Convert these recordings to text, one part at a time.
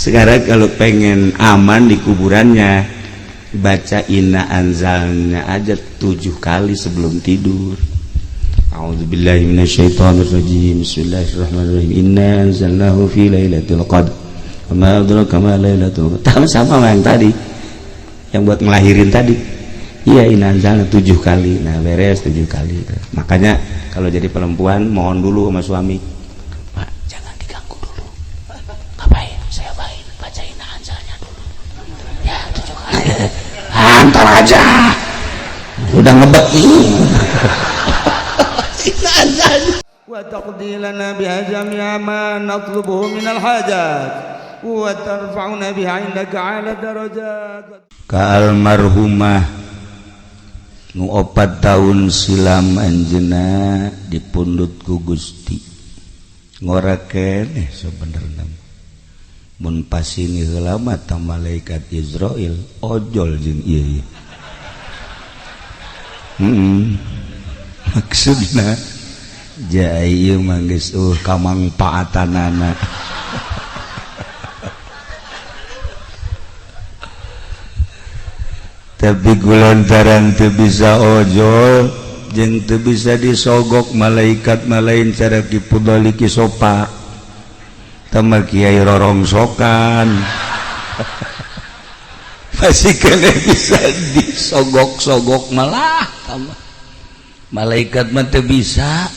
Sekarang kalau pengen aman di kuburannya, baca inna anzalna aja 7 kali sebelum tidur. A'udzubillahi minasyaitonirrajim. Bismillahirrahmanirrahim. Inna anzalnahu fi lailatul qadr. Wa ma adraka ma lailatul qadr. Sama yang tadi. Yang buat ngelahirin tadi. Iya, inna anzalna 7 kali. Nah, beres 7 kali. Makanya kalau jadi perempuan mohon dulu sama suami. Pak, jangan diganggu dulu. Ngapain? Saya baik baca inna anzalnya dulu. Ya, 7 kali. Antar aja. Udah ngebet nih. وتقضي لنا بها جميع ما نطلبه من الحاجات وترفعنا بها عندك على الدرجات. Ka almarhumah nu 4 tahun silam anjeunna dipundut ku Gusti, ngora keneh sebenarnya. Mun pasini heula mah ta malaikat Izrail ojol jeung ieu. Maksudna jai ieu mah geus kamangpaatanana. Tapi kulantaran teu bisa ojol jeung teu bisa disogok malaikat malain cara Ki Pudoli Ki Sopa tama kiai rorongsokan masih kena bisa disogok-sogok malah tama malaikat mah teu bisa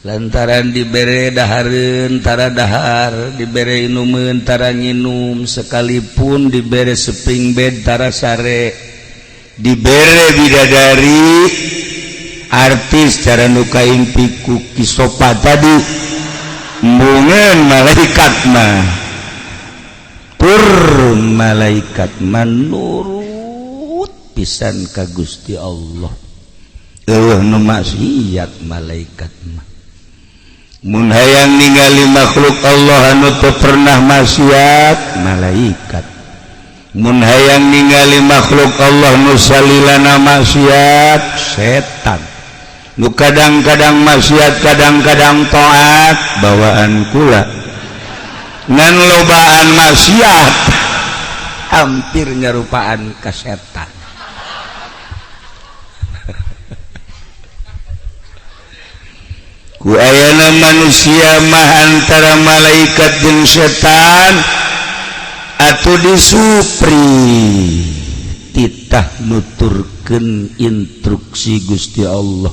lantaran dibere dahareun tara dahar, dibere inumeun tara nginum, sekalipun dibere spring bed tara sare, dibere bidadari artis cara nu kaimpi ku Ki Sopa tadi embungeun malaikat mah pur malaikat manurut pisan ka Gusti Allah. Eueuh nu maksiat malaikat mah. Mun hayang ningali makhluk Allah anu teu pernah maksiat malaikat, mun hayang ningali makhluk Allah nu salilana maksiat setan, nu kadang-kadang maksiat kadang-kadang taat bawaan kula ngan lobaan maksiat hampir nyarupaan ka setan. Ku ayana manusia mah antara malaikat jeung setan atuh disupri titah nuturkeun instruksi Gusti Allah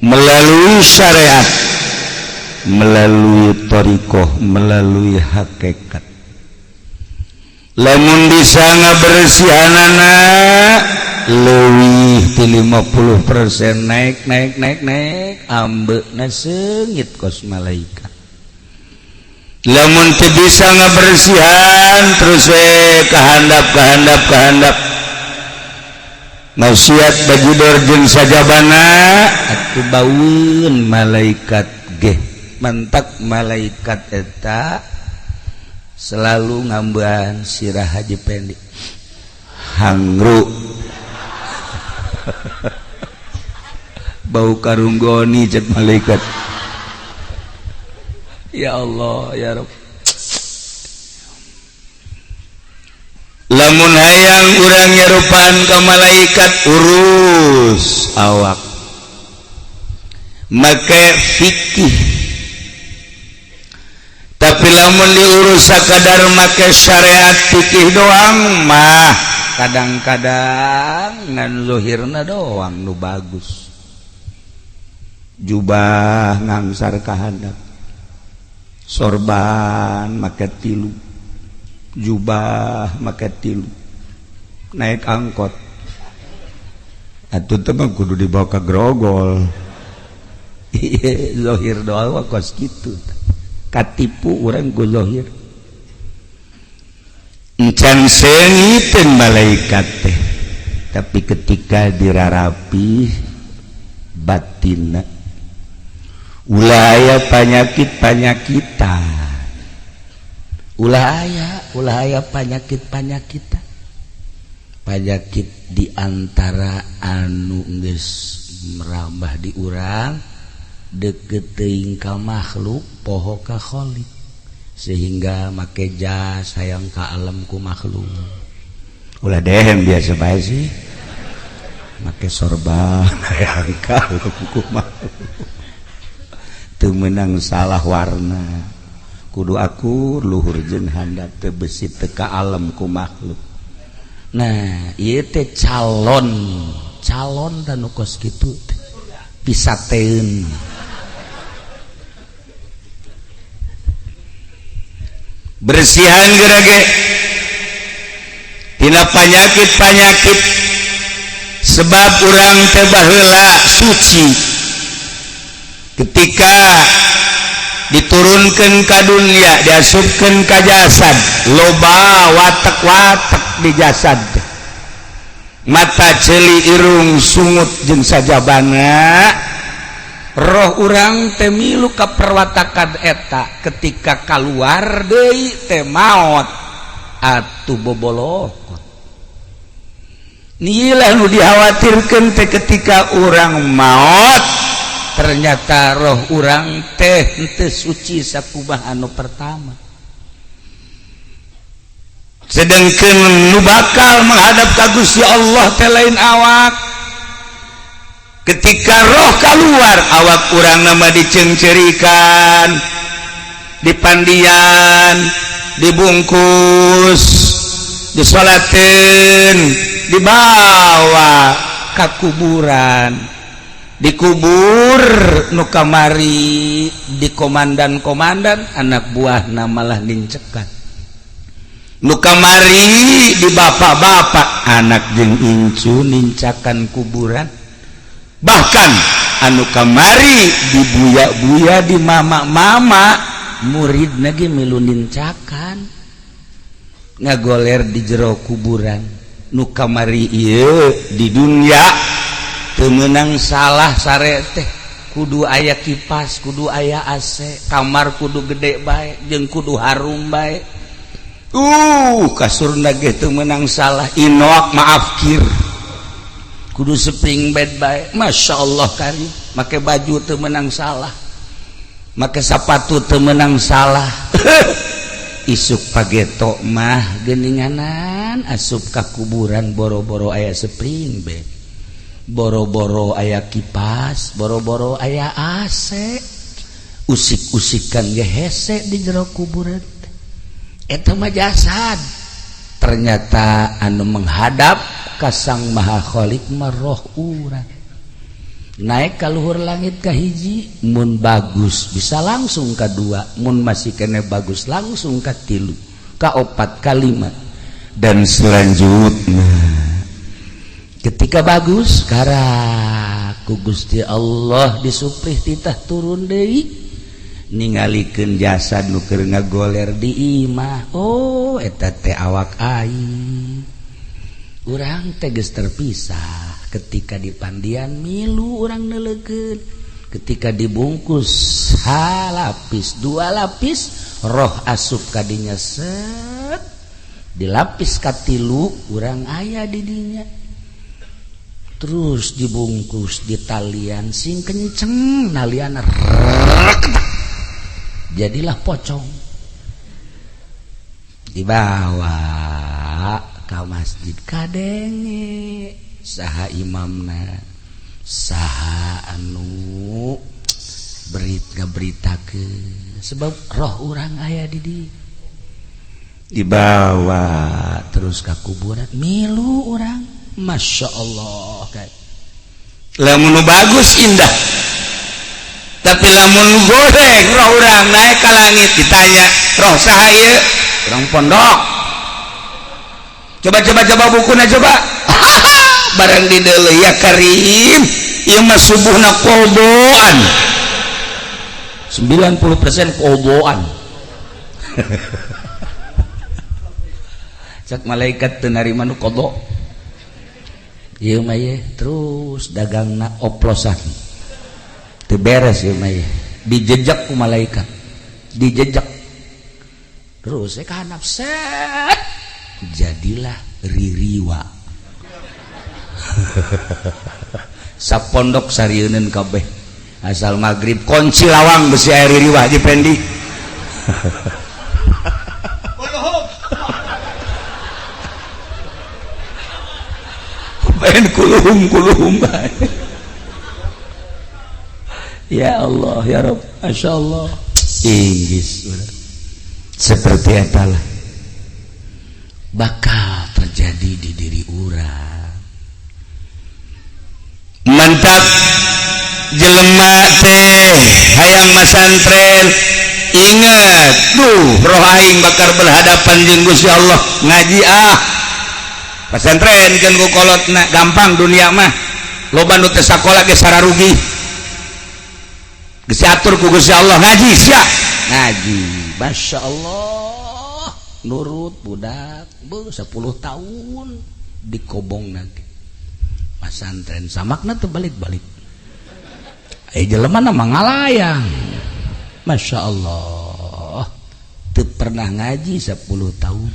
melalui syariat, melalui thariqah, melalui hakikat. Lamun bisa ngabersihanana leuwih ti 50% naik naik naik naik ambeuna seungit kos malaikat. Lamun teu bisa ngabersihan terus we kahandap kahandap kahandap maksiat bajidor jeung sajabana atuh baueun malaikat ge. Mantak malaikat eta selalu ngambean sirah Haji Pendi hangru bau karunggoni cek malaikat. Ya Allah ya Rabb. Lamun hayang urang nyarupaan ka malaikat urus awak make fikih. Tapi lamun diurus sakadar make syariat fikih doang mah kadang-kadang ngan zuhirna doang nu bagus, jubah ngangsar kahandap, sorban make tilu, jubah make tilu, naik angkot atuh teh mah kudu dibawa ka grogol. Ieu zahir doang kos kitu, katipu urang ku zahir. Encan seungiteun malaikat teh, tapi ketika dirarapi batinna ulah aya panyakit-panyakitan, ulah aya panyakit-panyakitan, panyakit di antara anu geus merambah di urang deket teuing ka makhluk poho ka kholiq. Sehingga make jas hayang ka alam ku makhluk. Ulah dehem, biasa bae sih. Make sorban hayang ka alam ku makhluk. Teu meunang salah warna. Kudu akur luhur jeung handap, teu besi teu ka alam ku makhluk. Nah, ieu teh calon, calon dan nu kos kitu teh pisateun. Bersihan gerage tina panyakit-panyakit, sebab urang teh baheula suci ketika diturunkan ka dunia, diasupkeun ka jasad. Loba watek-watek di jasad teh, mata, ceuli, irung, sungut jeung sajabana. Roh urang teh milu ka perwatakan eta. Ketika keluar deui teh maot atuh bobolokot. Nilai nu dikhawatirkan teh ketika urang maot ternyata roh urang teh henteu suci sakumaha anu pertama, sedangkan nu bakal menghadap ka Gusti Allah teh lain awak. Ketika roh keluar, awak urang nama dicengcerikan, dipandian, dibungkus, disolatin, dibawa ke kuburan, dikubur. Nu kamari di komandan-komandan, anak buah malah nincekan. Nu kamari di bapak-bapak, anak jeung incu nincakan kuburan. Bahkan anu kamari di buya-buya, di mama-mama, murid lagi milu nincakan, ngagoler di jero kuburan. Nu kamari ieu di dunia teu meunang salah sare teh kudu aya kipas, kudu aya AC, kamar kudu gede bae jeung kudu harum bae. Kasurna ge teu meunang salah inoak, maaf, kir kudu spring bed bae. Masya Allah kari make baju teu meunang salah, make sapatu teu meunang salah. Isuk pageto mah geninganan asup ka kuburan, boro-boro aya spring bed, boro-boro aya kipas, boro-boro aya AC, usik-usikan ge hese di jero kuburan. Eta mah jasad. Ternyata anu menghadap ka Sang Maha Khalik mah roh urang. Naik ka luhur langit ka hiji, mun bagus bisa langsung ka dua, mun masih kene bagus langsung ka tilu, ka opat, ka lima, dan selanjutnya. Ketika bagus, karak ku Gusti Allah disuprih titah turun deui, ningalikeun jasad nu keur ngagoler di imah. Oh, eta teh awak aing. Urang teh geus terpisah. Ketika di pandian milu urang neulekeun, ketika dibungkus ha lapis dua lapis, roh asup kadinya, set dilapis katilu, urang aya di dinya. Terus dibungkus di talian sing kenceng, nalian jadilah pocong, dibawa ke masjid, kadenge saha imamna, saha anu berit ngaberitakeun, sebab roh urang aya di dibawa terus ke kuburan, milu urang. Masya Allah kayak Lamun bagus indah, tapi lamun goreng, roh urang naik ke langit, ditanya, "Roh saha ieu?" "Urang pondok." "Coba, coba, coba bukuna, coba." Barang di ya karim, ieu mah subuhna qodoan, 90% qodoan. Cak malaikat, "Teu narima nu qodho ieu mah ye." Terus dagangna oplosan, teu beres ieu mah ye. Dijejak ku malaikat, dijejak terus ka handap, set jadilah ririwa. Sapondok sarieuneun kabeh. Asal maghrib kunci lawang, besi aya ririwa. Haji Pendi. Lain kuluhum kuluhum bae. Ya Allah, ya Rabb, Masya Allah. Inggris seperti etalah bakal terjadi di diri urang. Mantap, jelema teh hayang masantren, ingat tuh, roh aing bakal berhadapan jeung Gusti Allah. Ngaji ah, pesantren kan ku kolotna gampang, dunia mah loba nu teu sakola ge sararugi, geus diatur ku Gusti Allah. Ngaji sia, ngaji, Masya Allah, nurut budak bu 10 tahun dikobong lagi pasantren, samakna tuh balik-balik. Eh, jelema nama ngalayang, Masya Allah, teu pernah ngaji 10 tahun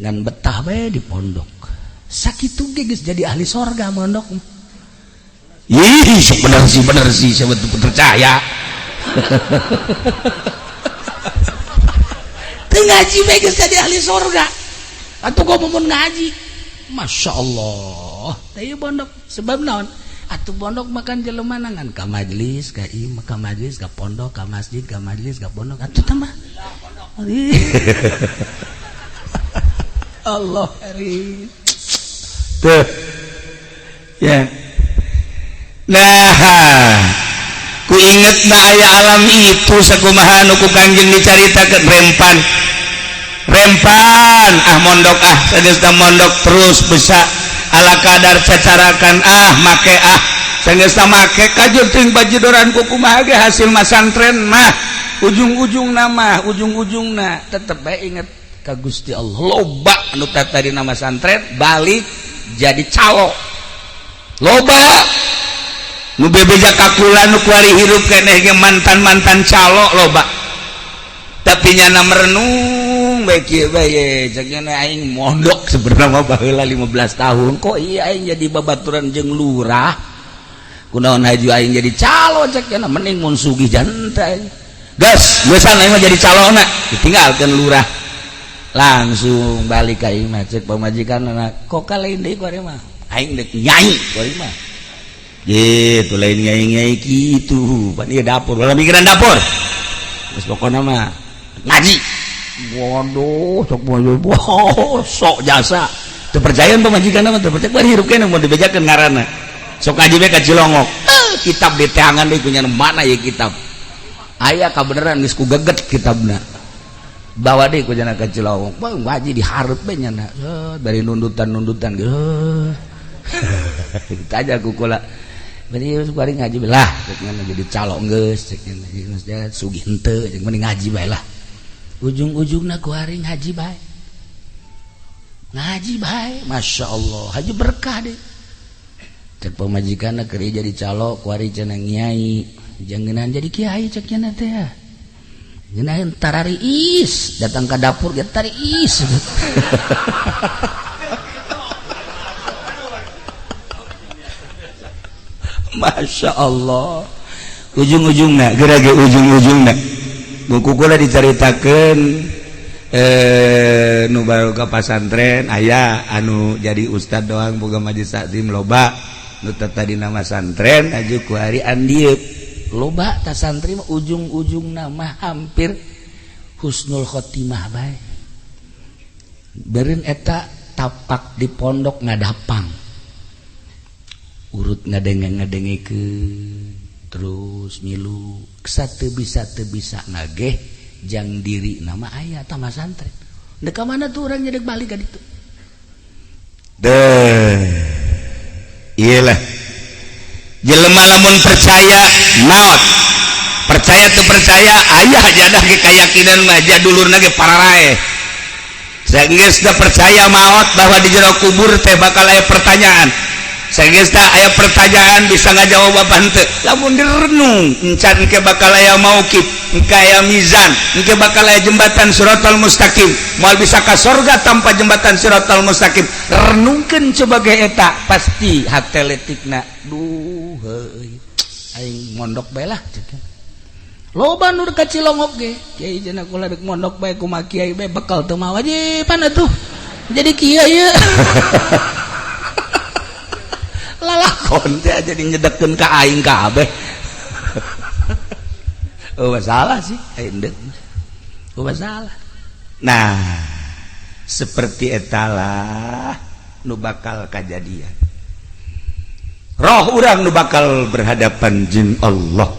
ngan betah bae di pondok, sakitu ge geus jadi ahli sorga mondok. Ih, sok bener sih, bener sih, saya betul percaya. Teu ngaji bae geus jadi ahli sorga. Atuh gua mau ngaji. Masya Allah. Teh pondok sebab naon? Atuh pondok makan jelema ngan ka majelis, ka imah, ka majelis, ka pondok, ka masjid, ka majelis, ka pondok. Atuh tambah. Allah hari. Tuh. Ya. Nah, ku inget na aya alam itu sakumaha nu ku Kangjeng dicaritakeun, rempan. Rempan ah, mondok ah, sageus mondok terus bisa ala kadar cacarakan ah, make ah, sageus make kajur teuing bajidoran ku kumaha ge hasil masantren mah ujung-ujung nama ujung-ujungna tetep bae inget ka Gusti Allah. Loba anu tadi nama santren balik jadi calo, loba nu bebeja kakula nu kuari hirup keneh ge mantan-mantan calo loba, tapi nyana merenung bae kieu bae, cek nyana, aing mondok sebenarnya mah baheula 15 tahun, kok iya aing jadi babaturan jeung lurah, kunaon haju aing jadi calo? Cek nyana, mending mun sugih janta gas geusan aing mah jadi calona. Ditinggalkeun lurah, langsung balik ka imah. Cek pamajikan, kok kalain deui kuari mah, aing deuk nyai kuari mah gitu, lain nyai nyai gitu pan ieu dapur, ulah mikiran dapur. Geus, pokona mah ngaji. Waduh, sok wow, sok jasa teu percaya pamajikan mah, teu percaya. Bari hirup keneh, mun dibejakeun ngaranna sok ngaji bae ka Cilongok. Eh, kitab diteangan deui kunya, mana ya kitab aya kabeneran geus ku geget kitabna, bawa deui ku jana ka Cilongok. Wah, ngaji dihareup bae nyana dari nundutan-nundutan gitu. Kita aja ku kula. Berarti bari ngaji lah, cek jadi calo geus, cek geus sugih henteu, cek mending ngaji bae lah. Ujung-ujungna ku hari ngaji bae. Ngaji bae, Masya Allah, haji berkah deh. Cek pamajikanna, keur jadi calo, kuari cenah nyai, jangan jadi kiai, cek nya teh ya. Ngeunah tarariis, datang ke dapur ge tariis. Masya Allah, ujung-ujungna geura ge ujung-ujungna buku kula dicaritakeun, eh, nu baru ka pasantren aya anu jadi ustad doang, boga majelis taklim. Loba nu tadi nama santren aju ku hari andieuk, loba ta santri mah ujung-ujungna mah hampir husnul khotimah bae. Beureun eta tapak di pondok ngadapang urut ngadenge-ngadengekeun terus milu satu bisa teu bisa ngageh jang diri nama aya tah masantren. Dek ka mana tuh urang nyedek balik ka ditu deh. Iyalah, jelema lamun percaya maot, percaya tuh percaya ayah jadah ge keyakinan mah jadulurna ge pararae. Sageus percaya maot bahwa di jero kubur teh bakal aya pertanyaan, sageus aya pertanyaan bisa ngajawab apa henteu. Lamun direnung, encan engke bakal aya mauqif, engke aya mizan, engke bakal aya jembatan siratal mustaqim, moal bisa ka sorga tanpa jembatan siratal mustaqim. Renungkeun coba ge, eta pasti hate letikna, duh heuy, aing mondok bae lah. Loba nu ka Cilongok ge, kiai cenah, kula dek mondok bae, kumaha kiai bae, bekal teu mawa wajiban atuh jadi kieu ieu. Kon teh jadi nyedekeun ka aing kabeh. Oh masalah sih, aing deuk. Oh masalah. Nah, seperti etalah nu bakal kajadian. Roh urang nu bakal berhadapan jeung Allah.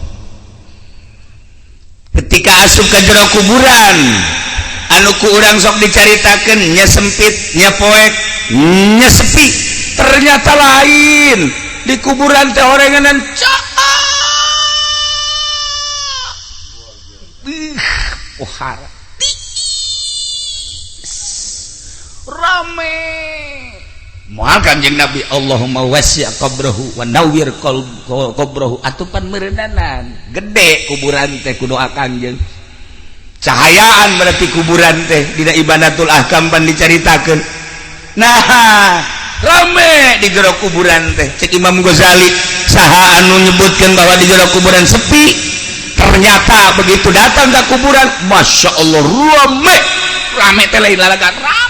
Ketika asup ke jero kuburan, anu ku urang sok dicaritakeun nya sempit, nya poek, nya sepi, ternyata lain. Di kuburan teh orenganan cak. Pohara. Rame. Moal Kanjeng Nabi Allahumma wasi' qabrahu wa nawwir qabrahu atupan meureunana gede kuburan teh ku doa Kanjeng. Cahayaan berarti kuburan teh dina Ibanatul Ahkam pan dicaritakeun. Nah, rame di jero kuburan teh. Cek Imam Ghazali saha anu nyebutkeun bahwa di jero kuburan sepi, ternyata begitu datang ke kuburan, Masya Allah rame. Rame teh lain lalagan, rame.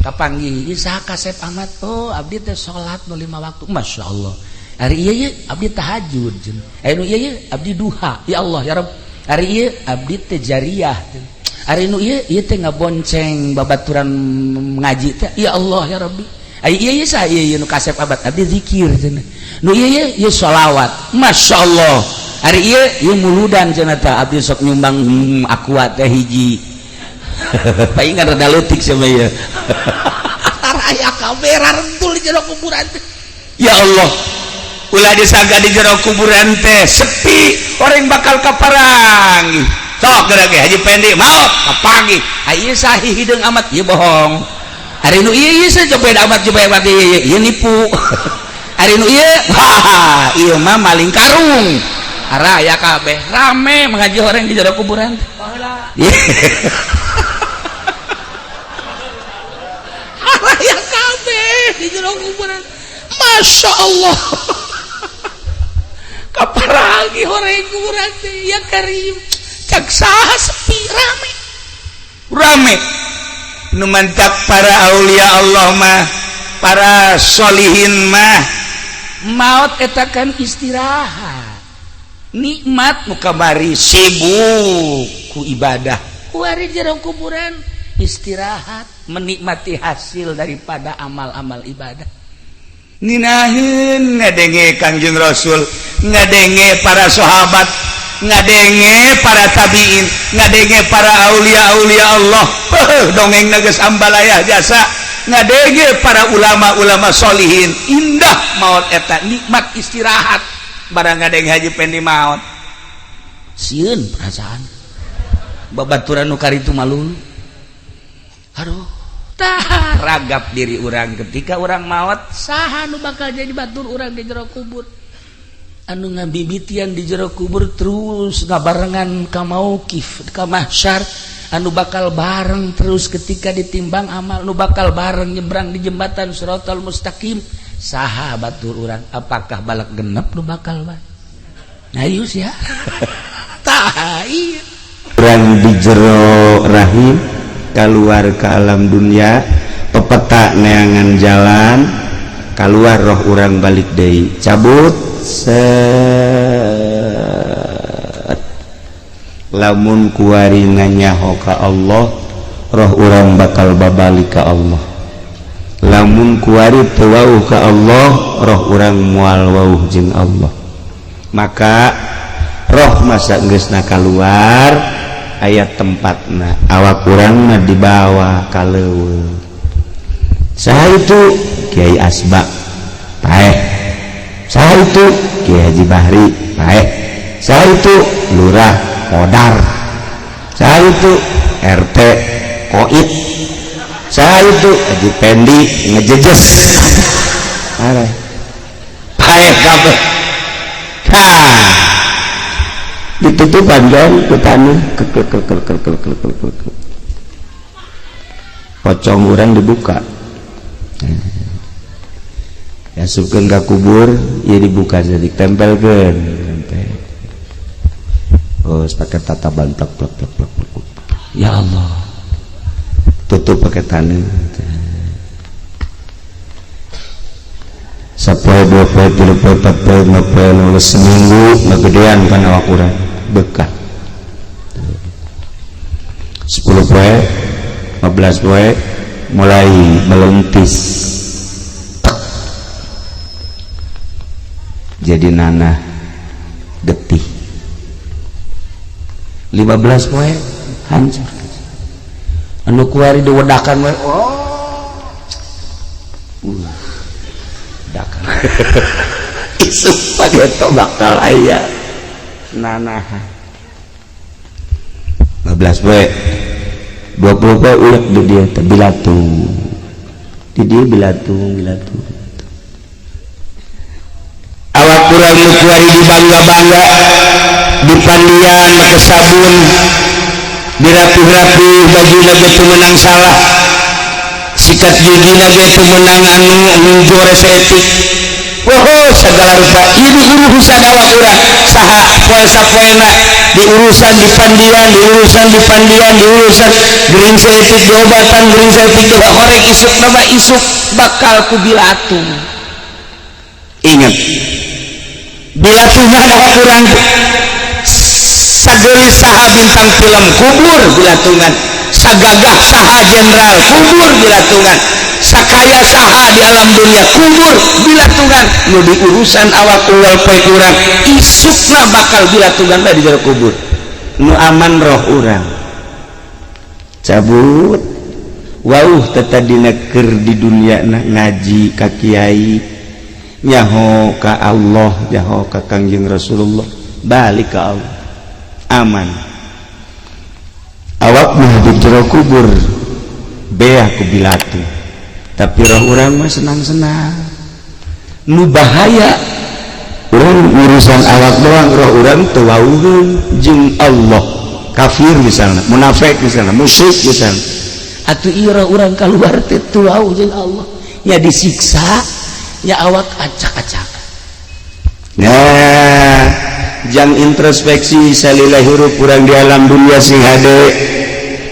Kapanggih ieu saha kasep amat, oh abdi teh salat nu 5 waktu, Masya Allah. Ari ieu ye abdi tahajud cenah. Ari nu ieu ye abdi duha, ya Allah ya Rabb. Ari ieu abdi teh jariyah cenah. Ari nu ieu ieu teh ngabonceng babaturan ngaji teh, ya Allah ya Rabbi. Ari ieu ye saha ieu nu kasep amat, abdi zikir cenah. Nu ieu ye ieu sholawat, Masya Allah. Ari ieu ieu muludan cenah tah abdi sok nyumbang aqua teh hiji. Palingan rada leutik sama ieu. Aya kamera rentul di jero kuburan teh. Ya Allah, ulah disangka di jero kuburan teh sepi, orang bakal kaparangi. Sok geura ge Haji Pendi maot kapanggih. Ieu sahi hideung amat, ieu bohong. Ari nu ieu ieu sajobed amat jobed amat ieu ieu nipu. Ari nu ieu wah ieu mah maling karung. Araya kabeh rame mengaji orang di jero kuburan teh. Baheula. Araya kabeh di jero kuburan. Masya Allah. Kaparagi horeng kuburan teh ya karim. Cak saha sepi rame. Rame. Nu mantap para aulia Allah mah, para solihin mah maot eta kan istirahat. Nikmat nu kamari sibuk ku ibadah. Kuari jero kuburan istirahat, menikmati hasil daripada amal-amal ibadah. Nginaheun ngadenge Kangjeng Rasul, ngadenge para sahabat, ngadenge para tabiin, ngadenge para aulia-aulia Allah. Dongeng geus ambalayah jasa, ngadenge para ulama-ulama solihin. Indah maot eta, nikmat istirahat. Barang ngadenge Haji Pendi maot. Sieun perasaan. Babaturan nu karitu malu. Aduh, tah ragap diri urang ketika urang maot, saha nu bakal jadi batur urang di jero kubur? Anu ngabibitian di jero kubur terus ngabarengan ka mauqif, ka mahsyar, anu bakal bareng terus ketika ditimbang amal, nu bakal bareng nyebrang di jembatan Shiratal Mustaqim, saha batur urang? Apakah balak genep nu bakal bae? Ayo sia. Tah ieu urang di jero rahim keluar ke alam dunia, pepeta neangan jalan keluar, roh urang balik deui cabut set. Lamun kuari nganyaho ka Allah, roh urang bakal babalik ka Allah. Lamun kuari teu wauh ka Allah, roh urang moal wauh jeung Allah. Maka roh masa geusna kaluar aya tempatna, awak urang mah dibawa ka leuweung. Saha itu? Kiai Asba paeh. Saha itu? Kiai Haji Bahri paeh. Saha itu? Lurah Kodar. Saha itu? RT Koit. Saha itu? Haji Pendi ngejejes. Areh paeh kabeh. Tah ditutupan kan ku taneuh, pocong urang dibuka, asupkeun ka kubur ieu, dibuka jadi tempelkeun, tempel. Oh, pakai tataban plek plek plek plek plek. Ya Allah. Tutup pakai tanah. Sapoe, 2 poe, 3 poe, 4 poe, 5 poe, nulis seminggu ngegedean kan awak urang bekah. 10 poe, 15 poe mulai melentis. Tek. Jadi nanah getih. 15 poe hancur. Anu kuari diwedakan we. Oh. Dakan. Isuk pageto bakal aya nanah. 15 poe, 20 poe ulek di dia teh bilatung. Di dia bilatung, bilatung. Awak urang nu kuari dibangga-bangga, dipandian make sabun, dirapi-rapi bajuna ge teu meunang salah, sikat gigina ge teu meunang anu jore saeutik. Oh, segala rupa ini urusan awak urang saha poe sapoena diurusan, dipandian, diurusan, dipandian, diurusan, gering saeutik diobatan, gering saeutik horek, isuk nama isuk bakal ku bilatung. Ingat, bilatungan awak urang. Sageulis saha bintang film, kubur bilatungan. Sagagah saha jenderal, kubur bilatungan. Sakaya saha di alam dunia, kubur bilatungan. Nu diurusan awak unggal poe urang isukna bakal bilatungan bae di jero kubur. Nu aman roh urang cabut. Wauh, tetadina keur di dunia na ngaji ka kiai, nyaho ka Allah, nyaho ka Kangjeng Rasulullah, balik ka Allah, aman. Awak mah di jero kubur beah ku bilatu, tapi roh urang mah senang-senang. Nu bahaya urang urusan awak doang, roh urang teu wauheun jeung Allah. Kafir misalnya, munafik misalnya, musyrik misalnya, atuh ieu roh urang keluar teh teu wauh jeung Allah ya, disiksa ya, awak acak-acak. Nah, jang introspeksi salila hirup urang di alam dunia sing hade.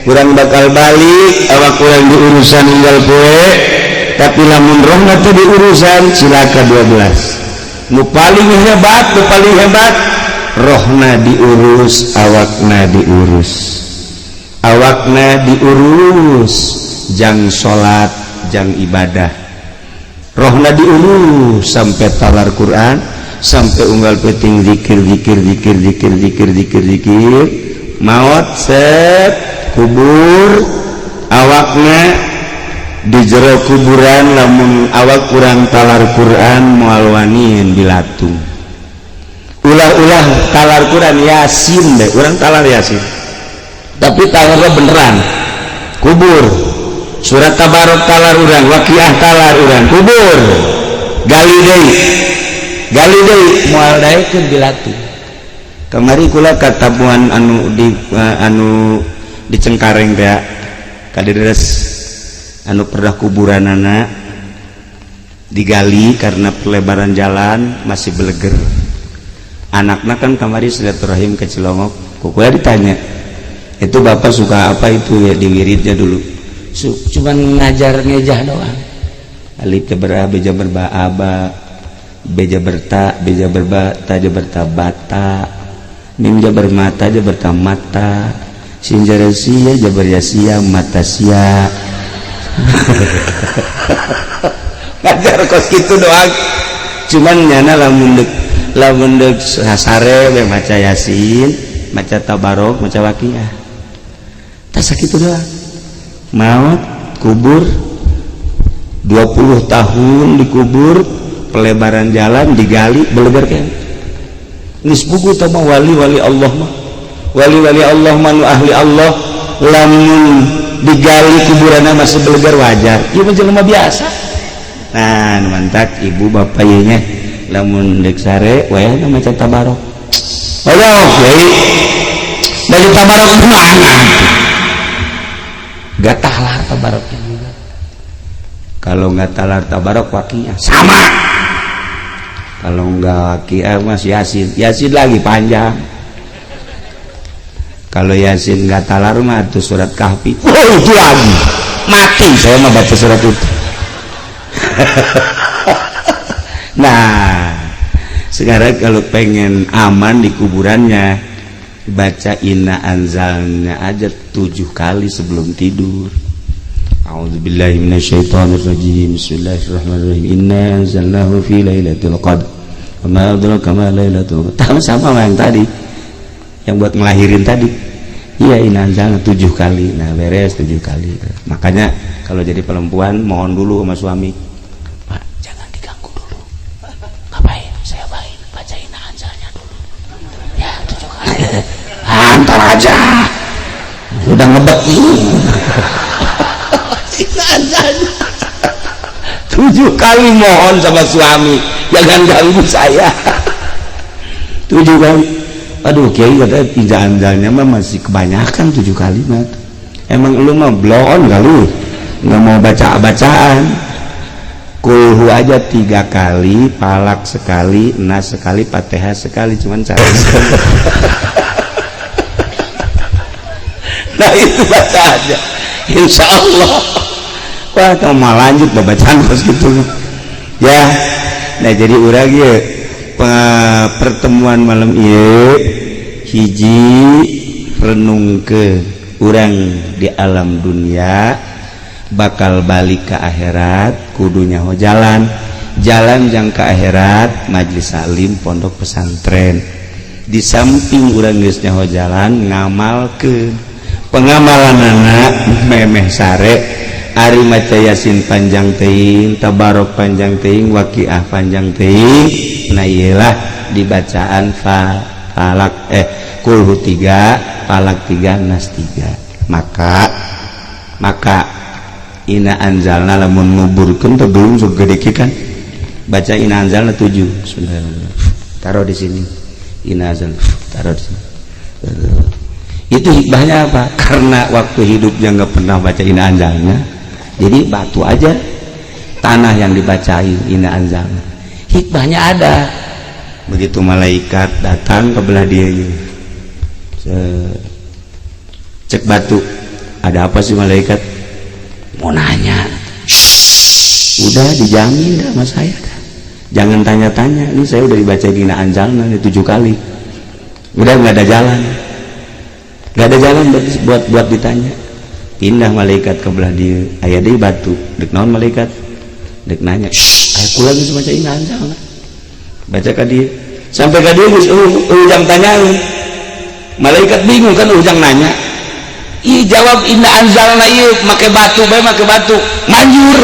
Urang bakal balik, awak urang diurusan unggal poe, tapi lamun rohna teu diurusan cilaka. 12 nu paling hebat, nu paling hebat rohna diurus, awakna diurus. Awakna diurus jang salat, jang ibadah. Rohna diurus sampai talar Quran, sampai unggal peting zikir, zikir, zikir, zikir, zikir, zikir, zikir. Maut, set, kubur. Awakna di jero kuburan, lamun awak kurang talar Quran moal wanian bilatung. Ulah-ulah talar Quran, Yasin deh urang talar Yasin, tapi talarnya beneran, kubur. Surat Tabarok talar urang, Waqiah talar urang, kubur. Gali deui, gali deui, moal daekeun bilatung. Kamari kula katamuan anu di anu di Cengkareng teh, kadires anu pernah kuburanana digali karena pelebaran jalan, masih beleger. Anaknya kan kamari silaturahim ke Cilongok, kok ditanya itu, "Bapak suka apa itu ya?" Di wiridnya dulu cuman ngajar ngejah doang, alif jabar a, be jabar ba, aba, b jabar ta, b jabar ba, ta jabar ta, bata, mim jabar mata, jabar ta, mata, sin jabar sia, jabar ya sia, mata sia. Ngajar kos gitu doang. Cuman nyana lamun dek, lamun dek sare we maca Yasin, maca Tabarok, maca Waqiah, tas sakitu doang. Maut, kubur, 20 tahun dikubur, pelebaran jalan digali, belegar kan. Geus buku tah mah wali-wali Allah mah, wali-wali Allah mah, nu ahli Allah, lamun digali kuburannya masih belegar, wajar. Ieu mah jelema biasa. Nah, mantak ibu bapak ieu nya, lamun dek sare wayahna maca Tabarok. Allah kiai, baca Tabarok mana gak talar Tabaroknya juga. Kalau nggak talar Tabarok, Waqiah sama. Kalau nggak Waqiah mas Yasin, Yasin lagi panjang. Kalau Yasin nggak talar mah itu surat Kahfi. Oh, itu lagi mati saya mah baca surat itu. Nah, sekarang kalau pengen aman di kuburannya, baca inna anzalna aja tujuh kali sebelum tidur. A'udzubillahi minasyaitonirrajim. Bismillahirrahmanirrahim. Inna anzalnahu fi lailatul qadr. Wa ma adraka ma lailatul qadr. Sama yang tadi. Yang buat ngelahirin tadi. Iya, inna anzalna tujuh kali. Nah, beres tujuh kali. Makanya kalau jadi perempuan mohon dulu sama suami. Pak, jangan diganggu dulu. Ngapain? Saya bain baca inna anzalnya dulu. Ya, tujuh kali. Antar aja. Udah ngebet. Inna anzalna. Tujuh kali mohon sama suami, jangan ganggu saya. Tujuh kali. Aduh, kiai kata inna anzalnya mah masih kebanyakan tujuh kali mah. Emang lu mah bloon kali, nggak mau baca-bacaan. Kulhu aja tiga kali, falaq sekali, nas sekali, fatihah sekali, cuman cara. Nah, itu baca aja, insya Allah. Wah, kamu mau lanjut bacaan terus gitu ya. Nah, jadi urang ya pertemuan malam ieu hiji renung ke urang di alam dunia bakal balik ke akhirat, kudu nyaho jalan jalan jang ke akhirat, majelis taklim, pondok pesantren. Di samping urang geus nyaho jalan, ngamalkeun pengamalan anak memeh sare. Ari maca Yasin panjang teuing, tabarok panjang teuing, waqiah panjang teuing. Nah, iyalah dibacaan falaq, kulhu 3, falaq 3, nas 3. Maka inna anzalna lamun nguburkeun teh belum segede kan, baca inna anzalna 7. Bismillahirrahmanirrahim, taruh di sini. Inna anzalna, taruh di sini. Itu hikmahnya apa? Karena waktu hidupnya nggak pernah baca inna anzalna, jadi batu aja tanah yang dibacain inna anzalna. Hikmahnya ada. Begitu malaikat datang ke belah dia, cek batu, ada apa sih malaikat? Mau nanya. Shh, udah dijamin dah sama saya dah. Jangan tanya-tanya, ini saya udah dibaca inna anzalna ini 7 kali. Udah nggak ada jalan. Gak ada jalan buat buat ditanya. Pindah malaikat ke belah dia, aya deui batu. Dek naon malaikat? Dek nanya. Shh, aya kula geus maca inna anzalna. Baca ka dia. Sampai ka dia geus ujang tanyaeun. Malaikat bingung kan ujang nanya. Ih, jawab inna anzalna ieu make batu bae, make batu. Manjur.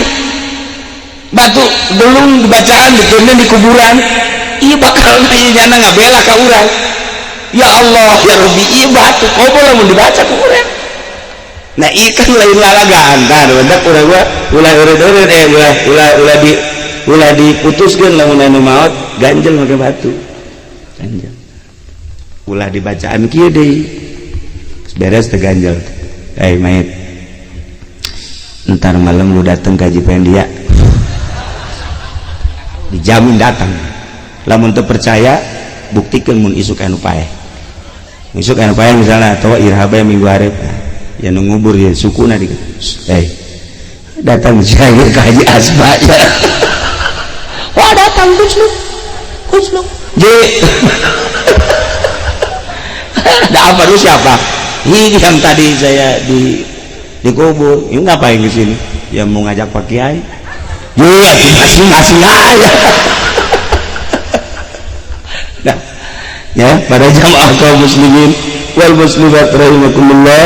Batu belum dibacaan ditulis di kuburan. Ieu bakal ieu nyana ngabela ka urang. Ya Allah ya Rabbi, ieu batu komo lamun dibaca ku urang. Nah, ieu kan lain lalagaan. Tah, bentak urang mah ulah eureut-eureut, ulah ulah ulah di ulah diputuskeun lamun anu maot ganjel make batu. Ganjel. Ulah dibacaan kieu deui. Beres teh ganjel. Eh mayit. Ntar malam lu dateng ka Haji Pendia. Dijamin datang. Lamun teu percaya, buktikan mun isuk anu paeh. Isuk anu paeh misalnya atau iraha bae minggu hareup. Ya nu ngubur ya sukuna di. Eh datang saya ke Haji Asma ya. Wah, datang Gus. Gus. J. Ada apa lu siapa? Ini yang tadi saya di dikubur. Ini ngapain di sini? Ya mau ngajak Pak Kiai. Iya, masing-masing aja. Nah, ya, pada jamaah kaum muslimin wal muslimat rahimakumullah.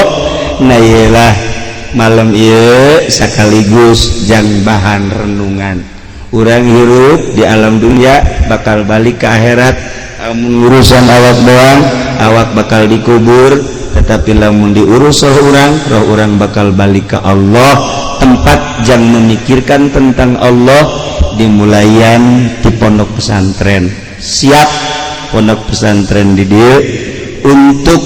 Nah, iyalah malam ieu sekaligus jang bahan renungan. Urang hirup di alam dunia bakal balik ke akhirat. Amun urusan awak doang, awak bakal dikubur, tetapi lamun diurus roh urang, roh urang bakal balik ke Allah. Tempat jang memikirkan tentang Allah dimulayan di pondok pesantren. Siap pondok pesantren di dieu untuk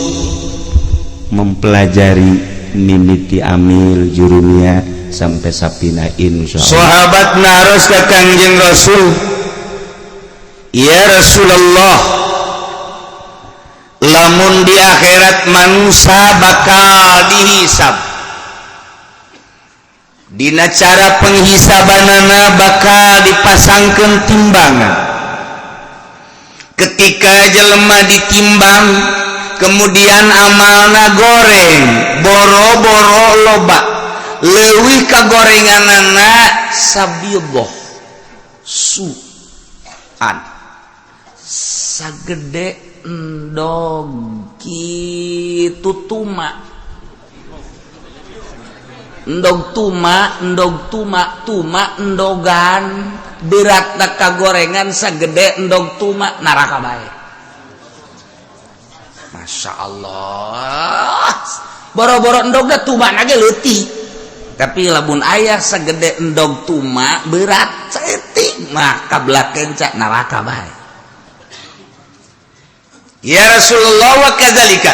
mempelajari mimiti amil jurumia sampai sapina insyaallah. Sahabat naros ka Kangjeng Rasul, ya Rasulullah, lamun di akhirat manusia bakal dihisab, Dina cara penghisabanana bakal dipasangkan timbangan. Ketika jelema ditimbang, kemudian amalna goreng, boro-boro loba, leuwih kagorenganana sabidoh suan sagede endog kitu tuma, endog tuma, endog tuma, tuma endogan berat kagorengan sagede endog tuma, neraka bae. Masya Allah, boro-boro endogna, tuma ge leutik, tapi lamun aya segede endog tuma berat saeutik mah kabelah kenca, neraka bae. Ya Rasulullah, wa kadzalika,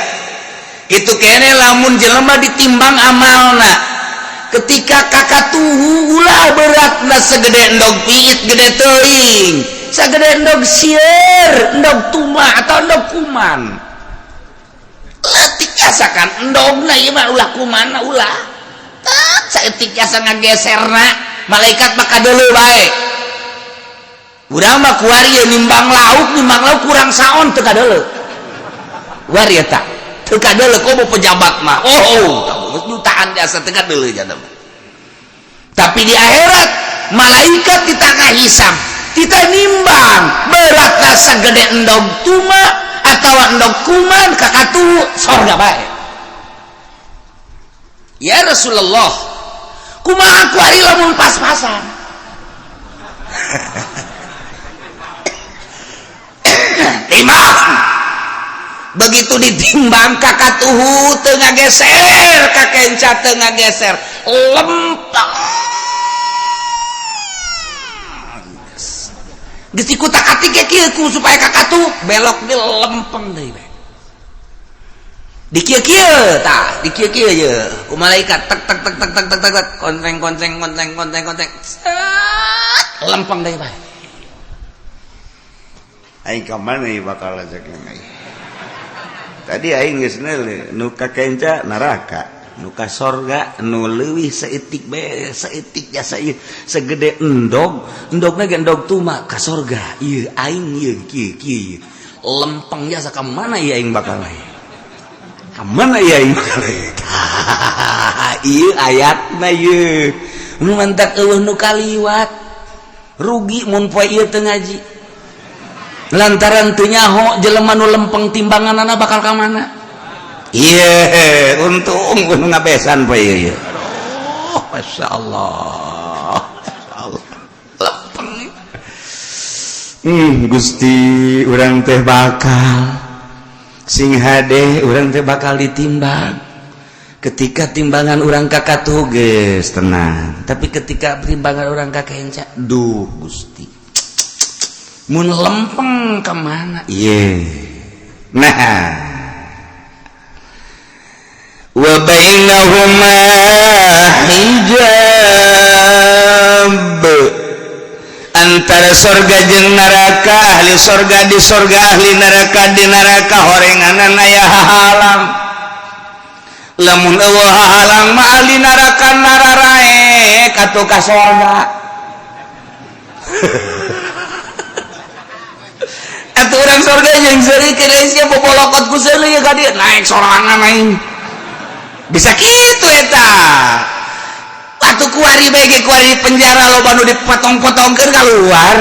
itu kene lamun jelema ditimbang amalna, ketika kakatuhu ulah beratna segede endog piit, gede teuing, segede endog sieur, endog tuma atau endog kuman leutik, asakan endogna ieu mah, ulah kuman, ulah saeutik jasa ngageserna, malaikat mah kadeuleu bae. Urang mah kuari nimbang lauk, nimbang lauk kurang saon teu kadeuleu. Kuari eta teu kadeuleu, komo pejabat mah. Oh, jutaan jasa teu kadeuleu jana. Tapi di akhirat malaikat di tengah hisab, kita nimbang beratna segede endog tuma atau endog kuman, kakatu sorga bae. Ya Rasulullah, kumaha kuari lamun pas-pasan? Timbang, begitu ditimbang kakatuhu teu ngageser, kakenca teu ngageser, lempeng. Geus dikutak-atik kieu ku supaya kakatuh belok di lempeng deui bae. Di kieu-kieu tah, di kieu-kieu ye ku malaikat, tek tek tek tek tek tek tek, konteng konteng konteng konteng konteng, lempeng deui bae. Aing ka mana ieu bakal ajak aing? Tadi aing geus nu ka kenca neraka, nu ka sorga nu leuwih saeutik bae, saeutik jasa ieu segede endog, endogna ge endog tuma, ka sorga. Ieu aing ieu kieu kieu lempeng jasa, ka mana ieu aing bakal ieu? Ka mana ieu aing bakal ieu? Ieu ayatna ieu nu mantak eueuh nu kaliwat rugi mun poe ieu teu ngaji, lantaran teu nyaho jelema nu lempeng timbanganana bakal ka mana. Iya, untung nu ngabesan poe ieu. Aduh, Masya Allah. Allah. Lempeng. Gusti, urang teh bakal sing hade, urang teh bakal ditimbang. Ketika timbangan urang kakatuh geus tenang, tapi ketika timbangan urang kakenca, duh Gusti, mun lempeng ka mana? Iya. Nah, wa bainahuma hijab, antara sorga jeung neraka, ahli sorga di sorga, ahli neraka di neraka, horenganan aya hahalang. Lamun eueuh hahalang mah ahli neraka nararaek atuh ka sorga. Atuh urang sorga jeung seuri sia bobolokot ku seuri ka dieu naik sorangan aing. Bisa kitu eta. Atuh kuari bae ge, kuari penjara loba nu dipotong-potongkeun keluar.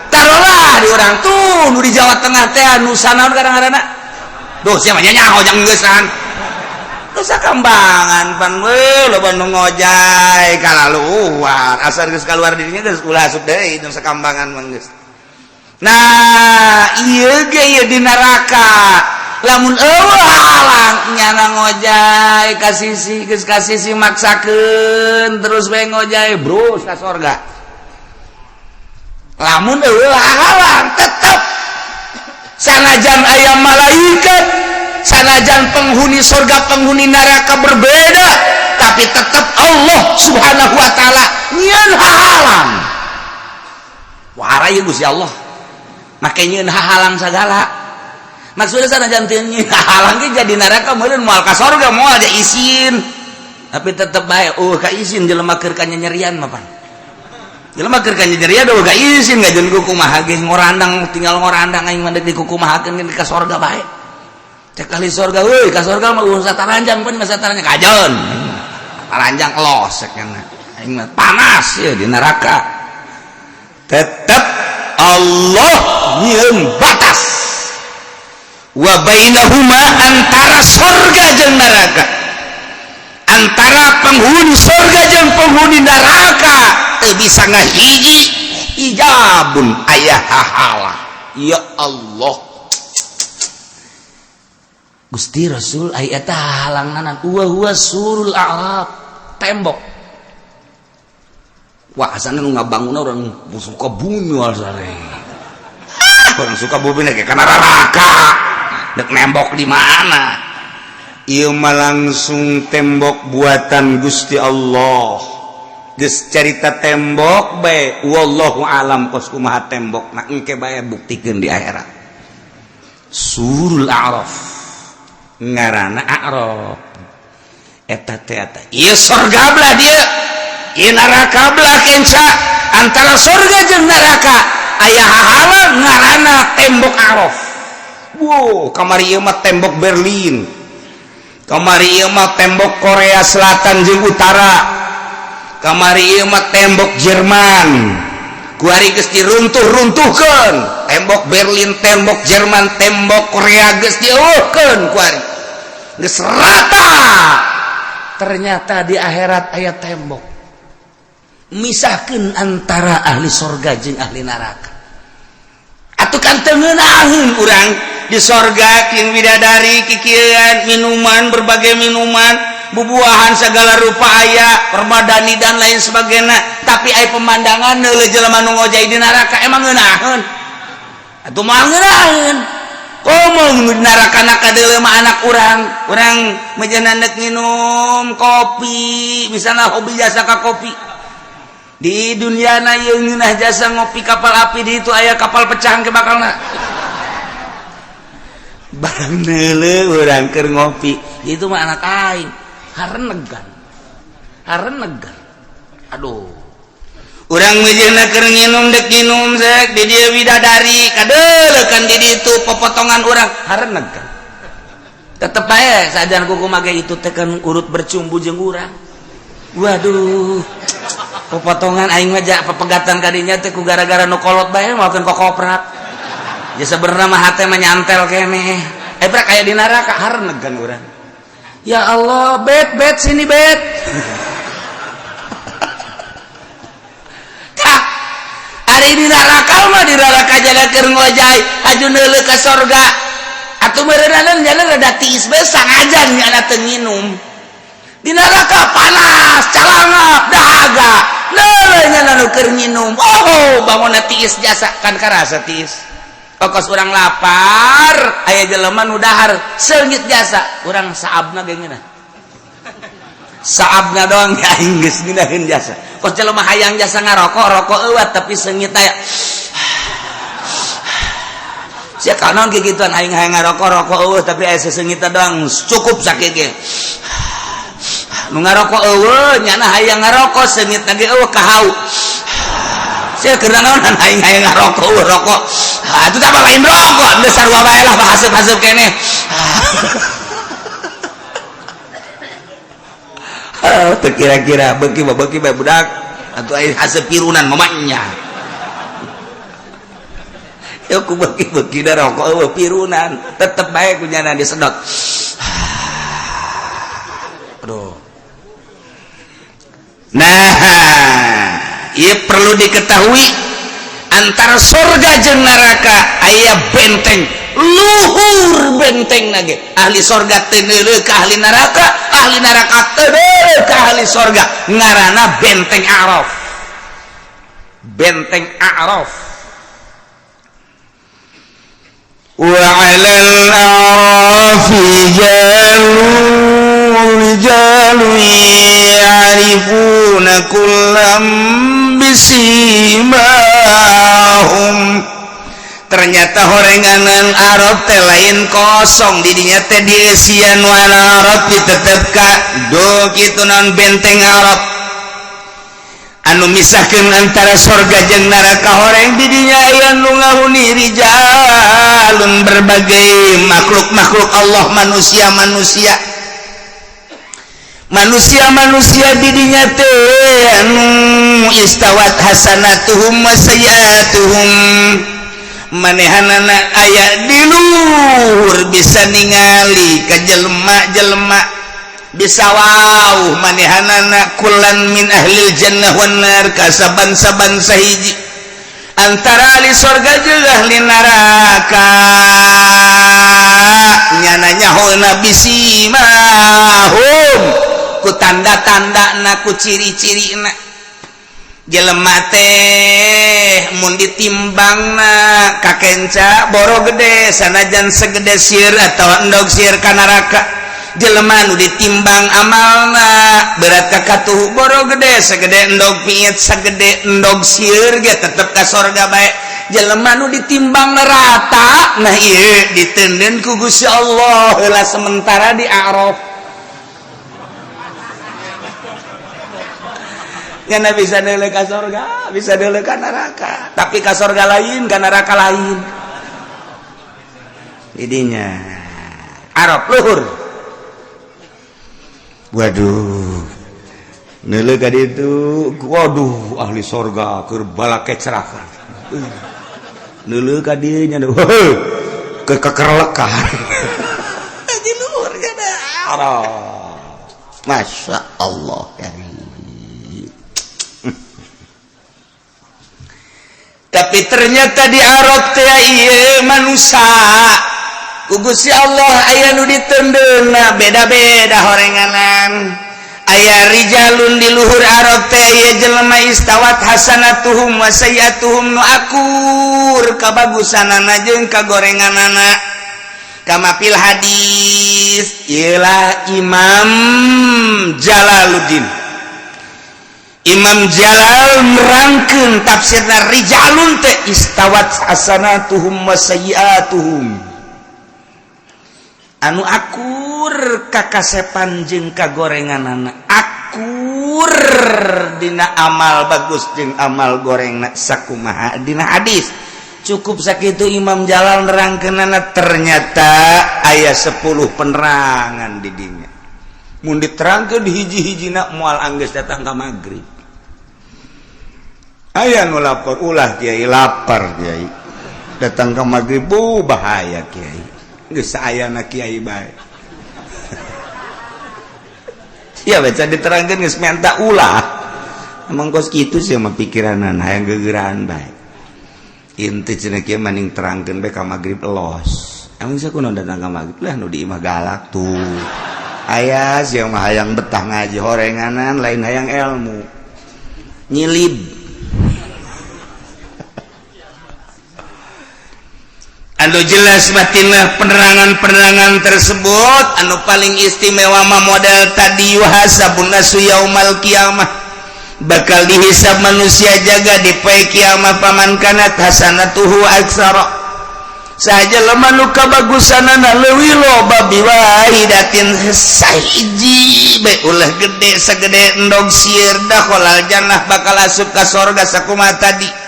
Taruhlah di urang tuh nu di Jawa Tengah teh nu sanaon kadang-kadang. Duh, sia mah nyaho jang geusan. Nusa Kambangan pan we loba nu ngojay kalaluar. Asal geus kaluar dirinya geus ulah asup deui Nusa Kambangan mah geus. Nah, ieu ge ieu di neraka. Lamun eueuh halang nyana ngojay ka sisi, geus ka sisi maksakeun terus we ngojay bros ka sorga. Lamun eueuh halang tetep sanajan aya malaikat, sanajan penghuni sorga penghuni neraka berbeda, tapi tetap Allah Subhanahu wa taala nyieun hahalang. Wara ieu Gusti Allah make nyieun hahalang sagala. Maksudnya sanajan teu nyieun hahalang ge jadi neraka meureun moal ka sorga, moal aja isin. Tapi tetep bae ka izin jelema keur kanyanyerian mah pan. Jelema keur kanyanyerian eueuh ka izin ngajeun ku kumaha ge ngorandang tinggal ngorandang aing mah deuk dikukumahakeun ka sorga bae. Cek ahli sorga euy ka sorga mah eueuh sataranjang pan mah sataranjang kajeun. Taranjang los cek aing mah panas ya di neraka. Tetep Allah nyieun batas. Wa bainahuma antara sorga jeung neraka. Antara penghuni sorga jeung penghuni neraka teu bisa ngahiji hijabun aya hahala. Ya Allah. Gusti Rasul aya eta halanganan wa huwa surul a'raf, tembok. Wah, asana nu ngabangun orang suka bumi asane. Orang suka bumi nek kana neraka. Dek nembok di mana? Ieu mah langsung tembok buatan Gusti Allah. Geus carita tembok bae wallahu alam kos kumaha tembok na engke bae buktikeun di akhirat. Surul A'raf. Ngaranna A'raf. Eta teh eta. Ieu sorga belah dieu. Ieu neraka belah kenca. Antara sorga jeung neraka aya hahalang ngaranna tembok A'raf. Wow, kamari ieu mah tembok Berlin. Kamari ieu mah tembok Korea Selatan jeung Utara. Kamari ieu mah tembok Jerman. Kuari geus diruntuh-runtuhkeun. Tembok Berlin, tembok Jerman, tembok Korea geus dieuweuhkeun kuari. Geus rata. Ternyata di akhirat aya tembok. Misahkeun antara ahli sorga jeung ahli neraka. Atuh kan teu ngeunaheun urang di sorga jeung bidadari kikieuan minuman berbagai minuman bubuahan segala rupa aya permadani dan lain sebagainya, tapi aya pemandangan neuleuh jelema nu ngojay di neraka emang ngeunaheun atuh moal ngeunaheun. Komo nu di neraka na kadeuleu mah anak urang, urang meujeuhna neuk nginum kopi misalna hobi jasa ka kopi di dunia na ieu ngeunah jasa ngopi kapal api di itu aya kapal pecah ke bakalna barang neuleuh urang keur ngopi itu mah anak aing harenegan harenegan aduh. Urang meujeuhna keur nginum dek nginum sek di dieu bidadari kadeuleukan di ditu popotongan urang harenegan tetep bae sajan kuku mage itu teh kan urut bercumbu jeung urang. Waduh, popotongan aing mah ja pepegatan kadinya teh ku gara-gara nu kolot bae moalkeun kokoprak ya sebenarnya mah hate mah nyantel keneh eh brak aya di neraka harenegan urang. Ya Allah, bet bet sini bet. Tah, ari di neraka mah di neraka jaga keur ngojay aju neuleuh ka sorga atuh meureunana jalan rada tiis bae sangajan nyana teu nginum. Di neraka panas calangap dahaga neuleuh nya nu keur nginum oh bangunna tiis jasa kan karasa tiis. Pokos urang lapar aya jelema nu dahar seungit jasa urang saabna ge ngeunah saabna doang ya aing geus ngeunaheun jasa. Kos jelema hayang jasa ngarokok rokok eueuh tapi seungit aya sia kanon kikituan aing hayang ngarokok rokok eueuh tapi aya seseungit doang cukup sakieu ge nu ngarokok eueuh nyana hayang ngarokok seungit ge eueuh kahau sia keur naonan aing hayang ngarokok eueuh rokok atuh tah lain rokok geus sarua bae lah bahaseup-haseup keneh. Teu kira-kira beuki mah beuki bae budak atuh aing haseup pirunan mamanya. Yo ku beuki-beuki da rokok eueuh pirunan tetep bae ku nyana disedot. Aduh. Nah, ieu perlu diketahui antara sorga jeung neraka aya benteng luhur benteng nage ahli sorga teu neuleuh ka ahli neraka teu neuleuh ka ahli sorga ngaranna benteng A'raf. Benteng A'raf. Wa 'alal a'rafi rijalun ya'rifuna kullam bisimahum Ternyata horenganan Arab teh lain kosong, didinya teh dieusian warna Arab ditetep ka do kitu non benteng Arab anu misahkeun antara sorga jeung neraka. Horeng didinya aya nu ngahuni rijalun, berbagai makhluk-makhluk Allah, manusia-manusia, manusia-manusia didinya teh anu istawat hasanatuhum wa sayyiatuhum. Manehanana aya di luhur, bisa ningali ka jelema-jelema, bisa wow manehanana kullan min ahlil jannah wan nar, ka saban-saban sahiji antara ahli sorga jeung ahli neraka. Nyana nyaho bisimahum ku tanda-tanda na, ku ciri-ciri na. Jelema teh mun ditimbangna kakenca boro gede, sanajan segede sir atau endog sir ka neraka. Jelema nu ditimbang amalna berat ka katuhu, boro gede segede endog piit, segede endog sir ge tetep ka sorga bae. Jelema nu ditimbang rata, nah ieu diteundeun ku Gusti Allah heula sementara di Araf. Ngana bisa deuleu ka sorga, bisa deuleu ka neraka, tapi ka sorga lain, ka neraka lain. Didinya Arab luhur. Waduh, neuleuh ka ditu, waduh, ahli sorga keur balakecrakan. Neuleuh ka dieu nya, ke kekerlekan di luhur nya Arab. Masya Allah karim. Tapi ternyata di Arab teh ieu manusia ku Gusti Allah aya nu diteundeunna beda-beda horenganan. Aya rijalun di luhur Arab teh ieu jelema istawat hasanatuhum wa sayyiatuhum, nu akur kabagusanana jeung kagorenganana, kama fil hadis. Ialah Imam Jalaluddin, Imam Jalal merangkeun tafsirna rijalun teh istawat hasanatuhum wa sayyiatuhum, anu akur kakasepan jeung kagorenganana, akur dina amal bagus jeung amal gorengna sakumaha dina hadis. Cukup sakitu Imam Jalal nerangkeunana. Ternyata aya 10 penerangan di dinya. Mun diterangkeun hiji-hijina moal anggeus datang ka magrib. Aya nu lapor, "Ulah kiai, lapar kiai, datang ke maghrib." Bu, bahaya kiai, geus saayana kiai bae. Ya baca diterangkeun geus minta ulah. Emang kos kitu sih mah pikiranana, hayang gegeraan bae. Inti cenah kieu, maning terangkeun bae ka maghrib los. Emang sia kunaon datang ka maghrib lah? Nu di imah galak tuh. Aya sia mah hayang betah ngaji horenganan, lain hayang ilmu, nyilib. Anu jelas batinlah penerangan-penerangan tersebut. Anu paling istimewa mah model tadi, yuhasabun nasu yaumal kiamah, bakal dihisab manusia jaga di poe kiamah. Faman kanat hasanatuhu aksara, saja lemah nu kabagusanana leuwih loba, biwahidatin sahiji bae, ulah gede segede endog sieur, dakhalal jannah, bakal asup ka sorga sakumaha tadi.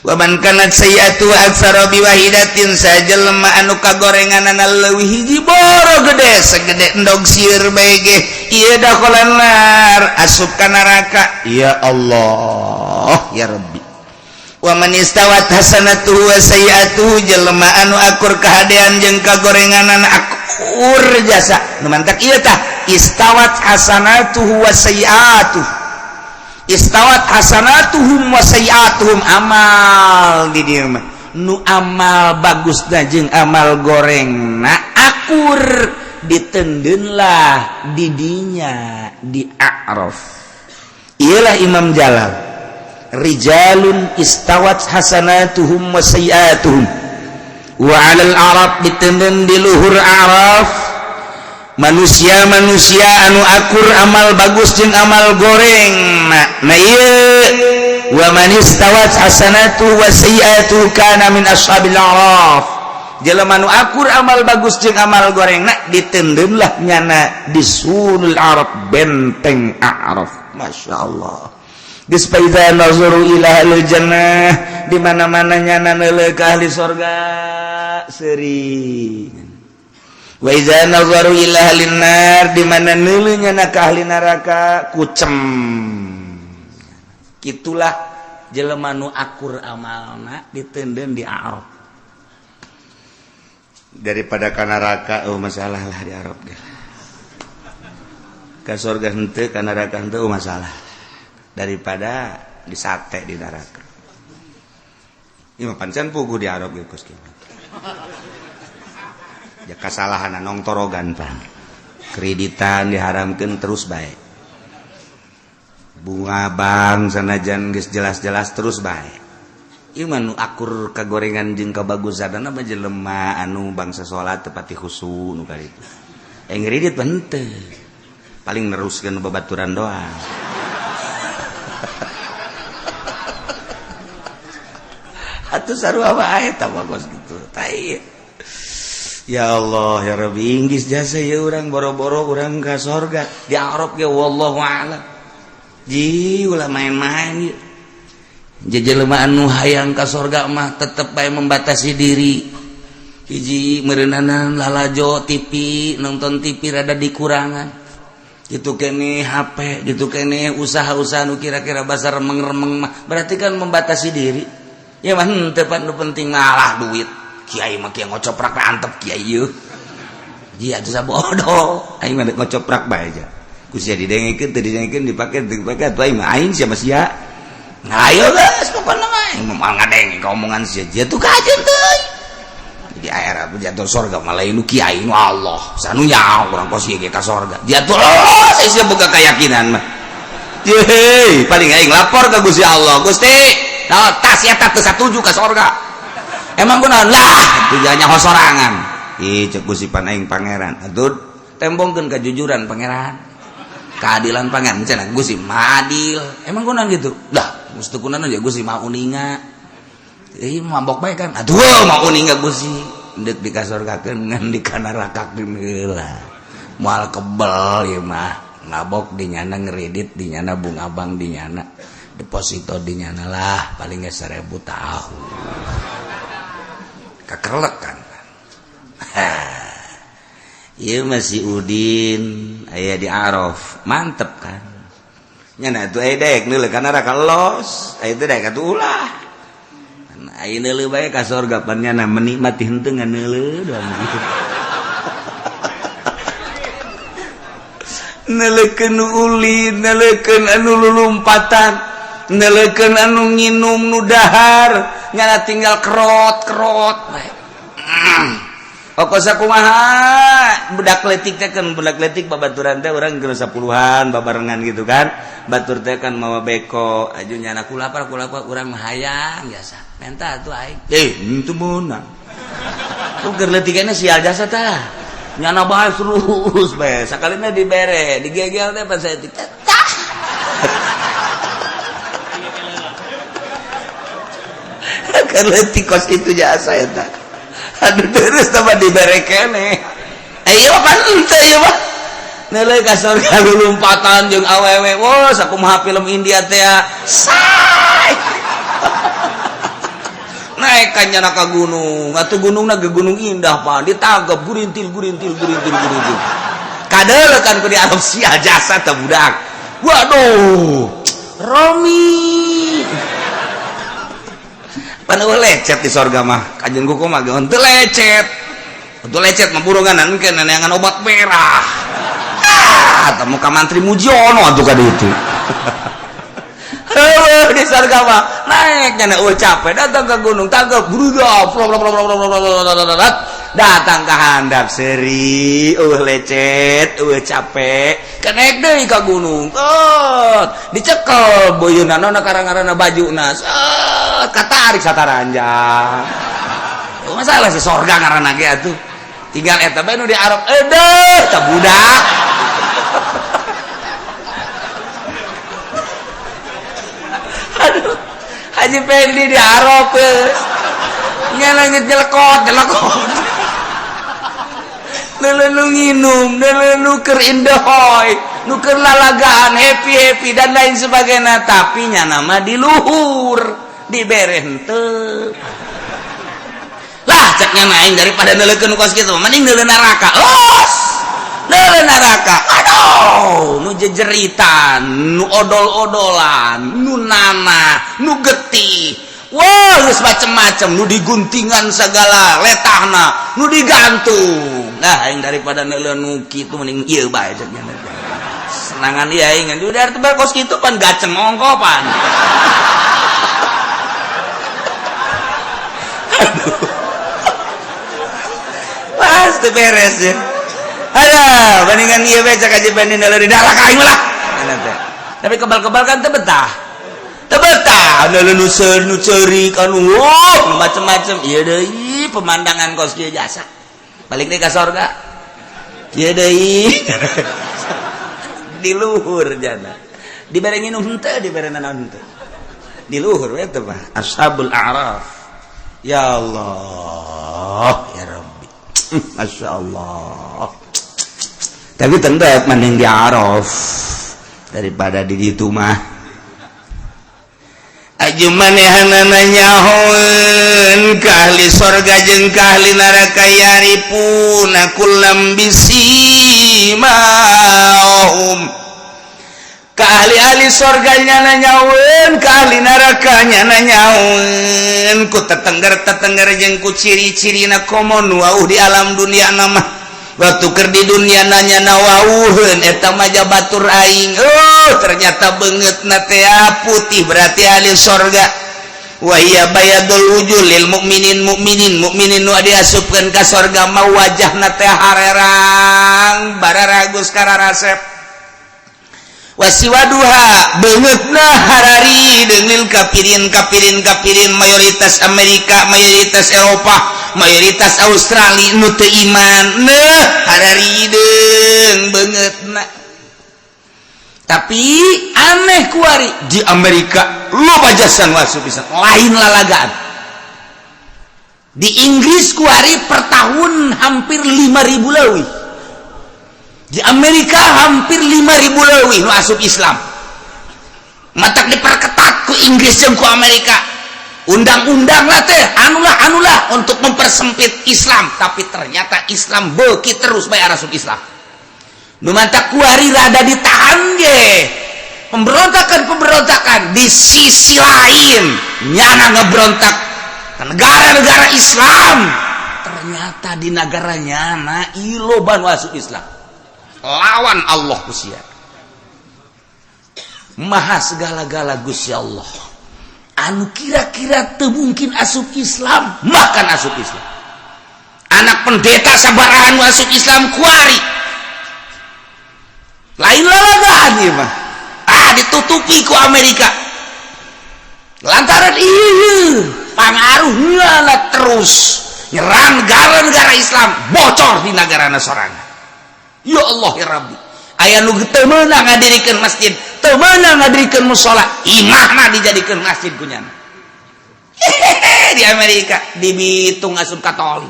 Waman kanat sayyiatu aksara biwahidatin, sajelema anu kagorenganana leuwih hiji, boro gede segede endog sieur bae ge, ieu dakhalan nar, asup ka neraka. Ya Allah ya Rabbi. Wa man istawat hasanatuhu wa sayyiatuhu, jelema anu akur kahadean jeung kagorenganana, akur jasa nu mantak ieu tah istawat hasanatuhu wa sayyiatuhu, istawat hasanatuhum wa sayyiatuhum, amal di dieu mah nu amal bagus jeung amal goreng na akur, ditendeunlah didinya di A'raf. Ialah Imam Jalal, rijalun istawat hasanatuhum wa sayyiatuhum wa 'alal a'raf, ditendeun di luhur A'raf. Manusia-manusia anu akur amal bagus jeung amal goreng. Nah, ieu wa man istawat hasanatu wa sayyi'atu kana min ashabil a'raf. Jelema nu akur amal bagus jeung amal goreng nak ditendeunlah nyana di sunul Arab, benteng A'raf. Masya Allah. Geus faidza nazaru ila ahlil jannah, di mana-mana nyana neuleuh ka ahli sorga seuri. Wa iza nazaru ila ahlin nar, di mana neuleuh nyana ka ahli neraka kucem. Kitulah jelema nu akur amalna ditendeun di Arab daripada ka neraka. Oh, masalah lah di Arab ge. Ka surga henteu, ka neraka henteu, oh, masalah daripada disate di neraka. Ieu mah pancen puguh di Arab ge kos kieu. Ya kasalahan nong torogan pan. Kreditan diharamkeun terus bae. Bunga bank sanajan geus jelas-jelas terus bae. Ieu mah nu akur kagorengan jeung kabagusanna mah jelema anu bangsa salat tepati khusu nu kali itu. Eh, ngredit mah henteu. Paling neruskeun babaturan doang. Atuh sarua wae eta mah kos kitu. Tai. Ya Allah ya Rabbi, inggis jasa ya urang boro-boro urang ka sorga di Arab ge wallahu a'lam. Ji ulah main-main ieu. Jelema anu hayang ka sorga mah tetep bae membatasi diri. Hiji meureunana lalajo TV, nonton TV rada dikurangan. Gitu kene HP, gitu kene usaha-usaha nu kira-kira basa remeng-remeng mah berarti kan membatasi diri. Ya mah henteu pan nu penting malah duit. Kiai mah kieu ngocoprak antep kiai ieu. Dia atuh sabodo. Aing mah ngocoprak bae aja. Ku sia didengekeun teu didengekeun, dipake teu dipake atuh aing mah aing sia mah sia. Nah, ayo geus pokona mah aing mah ngadenge ka omongan sia. Dia tuh kajeun teuing. Di akhirat jatuh surga malah nu kiai nu Allah. Sanu nyaho urang kos ieu ge ka sorga. Jatuh oh, sia boga keyakinan mah. Yeay, paling aing lapor ka Gusti Allah. Gusti, nah, tas eta teu satuju ka sorga. Emang kunaon lah tujuannya hosorangan. Ih, cek Gusti pan aing pangeran. Atuh tembongkeun kejujuran pangeran. Keadilan pangeran cenah Gusti mah adil. Emang kunaon gitu? Lah, mesti kunaon ya Gusti mah uninga. Ih, mabok bae kan. Aduh, mah uninga Gusti. Endek dikasorgakeun ngan dikanarakakeun heula. Moal kebel ieu mah. Mabok di nyana, ngeredit di nyana, bunga bank di nyana, deposito di nyana lah paling ge 1000 tahun. Kakerlek kan. Ieu masih Udin aya di Araf, mantep kan. Nyana atuh aya daek neuleuh ka neraka los, aya teh daek atuh ulah. Aya neuleuh bae ka sorga pan nyana menikmati henteu ngan neuleuh doang gitu. Neuleukeun nu ulin, neuleukeun anu lulumpatan, neuleukeun anu nginum nu dahar, nyana tinggal kerot-kerot bae. Pokok sakumaha budak letik teh kan, budak letik babaturan teh urang geus 10-an babarengan gitu kan. Batur teh kan mawa beko, aju nyana kulapar kulapar urang mah hayang biasa. Menta atuh aing. Eh, henteu meunang. Tuh keur leutikana sial jasa tah. Nyana bae terus bae. Sakalina dibere, digegel teh pas saya tah. Keur leutik kos kitu jasa eta. Aduh terus tambah dibere kene. Eh, ieu mah henteu ieu mah. Neuleuh ka surga lulumpatan jeung awewe. Wah, sakumaha film India teh. Say. Naik ka nyana ka gunung. Atuh gunungna ge gunung indah pan. Ditangkep gurintil gurintil gurintil gurintil. Kadeuleukan ku di Arab sia jasa teh budak. Waduh. Romi. Pan eueuh lecet di sorga mah. Kajeun kuku mah ge henteu lecet. Henteu lecet mah burungan engke neneangan obat merah. Ah, temu ka mantri Mujiono atuh ka ditu. Heueuh di sorga mah naik nyana eueuh capek datang ke gunung tangkep bruda datang ke handap seri eueuh lecet eueuh capek kenaik deui ka gunung tot dicekel boyeunana na karang-karana bajuna set katarik sataranjang. Masalah si sorga ngaranna ge atuh. Tinggal eta bae nu di Arab, edeh tah budak. Aduh, Haji Pendi di Arab nya langit jelekot jelekot. Neuleuh nu nginum, neuleuh nu keur indahoy, nu keur lalagaan happy happy dan lain sebagainya, tapi nya nama di luhur dibere henteu. Lah ceknya aing daripada neuleukeun kos kitu mending neuleuh neraka. Los! Neuleuh neraka. Aduh, nu jejeritan, nu odol-odolan, nu nana, nu getih. Wah, geus macem-macem, nu diguntingan segala letahna, nu digantung. Nah, aing daripada neuleuh nu kitu mending ieu bae ceknya. Senangan ieu aing udah tebal kos kitu pan gaceng ongkopan. Aduh. Pasti beres ya. Aduh, bandingan ieu bae cek aja banding neuleuh di neraka aing lah. Tapi kebal-kebal kan teu betah. Teu betah, neuleuh nu seuri nu ceurik anu nu macem-macem. Ieu deui pemandangan kos kieu jasa. Balik deui ka sorga. Ieu deui. Di luhur jana. Dibere nginum henteu, dibere nanaon henteu. Di luhur we teh mah Ashabul A'raf. Ya Allah, ya Rabbi. Masya Allah. Tapi tentu mending di Araf daripada di ditu mah. Aju manehanana nyahoeun ka ahli sorga jeung ka ahli neraka yarifuna kullam bisimahum. Ka ahli-ahli sorga nyana nyahoeun, ka ahli neraka nyana nyahoeun ku tetengger-tetengger jeung ku ciri-cirina komo nu wauh di alam dunia nama. Waktu keur di dunia nanya nawauheun eta mah batur aing. Oh, ternyata beungeutna teh putih berarti ahli sorga. Wa hiya bayadul wujuh lil mukminin mukminin mukminin nu diasupkeun ka sorga mah wajahna teh harerang bararagus kararasep. Wasiwaduha beungeutna harari deungil kafirin kafirin kafirin mayoritas Amerika, mayoritas Eropa, mayoritas Australia nu teu iman neh hararideung beungeutna. Tapi aneh kuari di Amerika loba jasa nu asup Islam lain lalagaan. Di Inggris kuari per tahun hampir 5.000 leuwih. Di Amerika hampir 5.000 leuwih nu asup Islam. Matak diperketat ku Inggris jeung ku Amerika. Undang-undang lah teh, anulah anulah untuk mempersempit Islam, tapi ternyata Islam beuki terus bae asup Islam. Nu mantak kuari rada ditahan ge. Pemberontakan-pemberontakan di sisi lain nyana ngebrontak ke negara-negara Islam. Ternyata di negara nyana loba nu asup Islam. Lawan Allah Gusti. Maha segala-gala Gusti Allah. Anu kira-kira teu mungkin asup Islam, makan asup Islam. Anak pendeta sabarahan nu asup Islam kuari. Lain lalagaan ieu mah. Ah, ditutupi ku Amerika. Lantaran ieu pangaruhna terus nyerang negara-negara Islam, bocor di negara sorangan. Ya Allah ya Rabbi, aya nu teu meunang ngadirikeun masjid, teu meunang ngadirikeun musala, imahna dijadikeun masjid ku nyana. Di Amerika dibitung asup Katolik.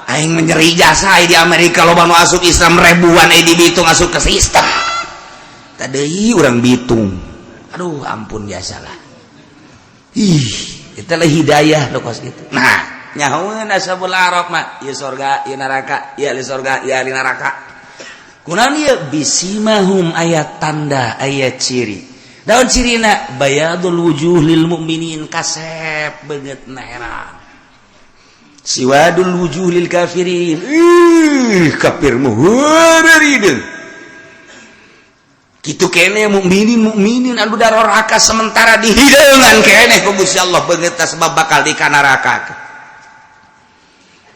Aing menyeri jasa di Amerika loba nu asup Islam ribuan di Bitung asup ke sistem. Tadi urang Bitung. Aduh ampun biasalah. Ih, itulah hidayah lo kos gitu. Nah, nyahoeun Ashabul A'raf mah, ieu sorga, ieu neraka, ieu ahli sorga, ieu ahli neraka. Kunaon ieu bisimahum aya tanda, aya ciri. Daun cirina bayadul wujuh lil mukminin kasep beungeutna herang. Siwadul wujuh lil kafirin. Ih, kafir mah heureurideung. Kitu kene mukminin mukminin anu daroraka sementara dihideungan keneh ku Gusti Allah beungeutna sebab bakal di kanaraka.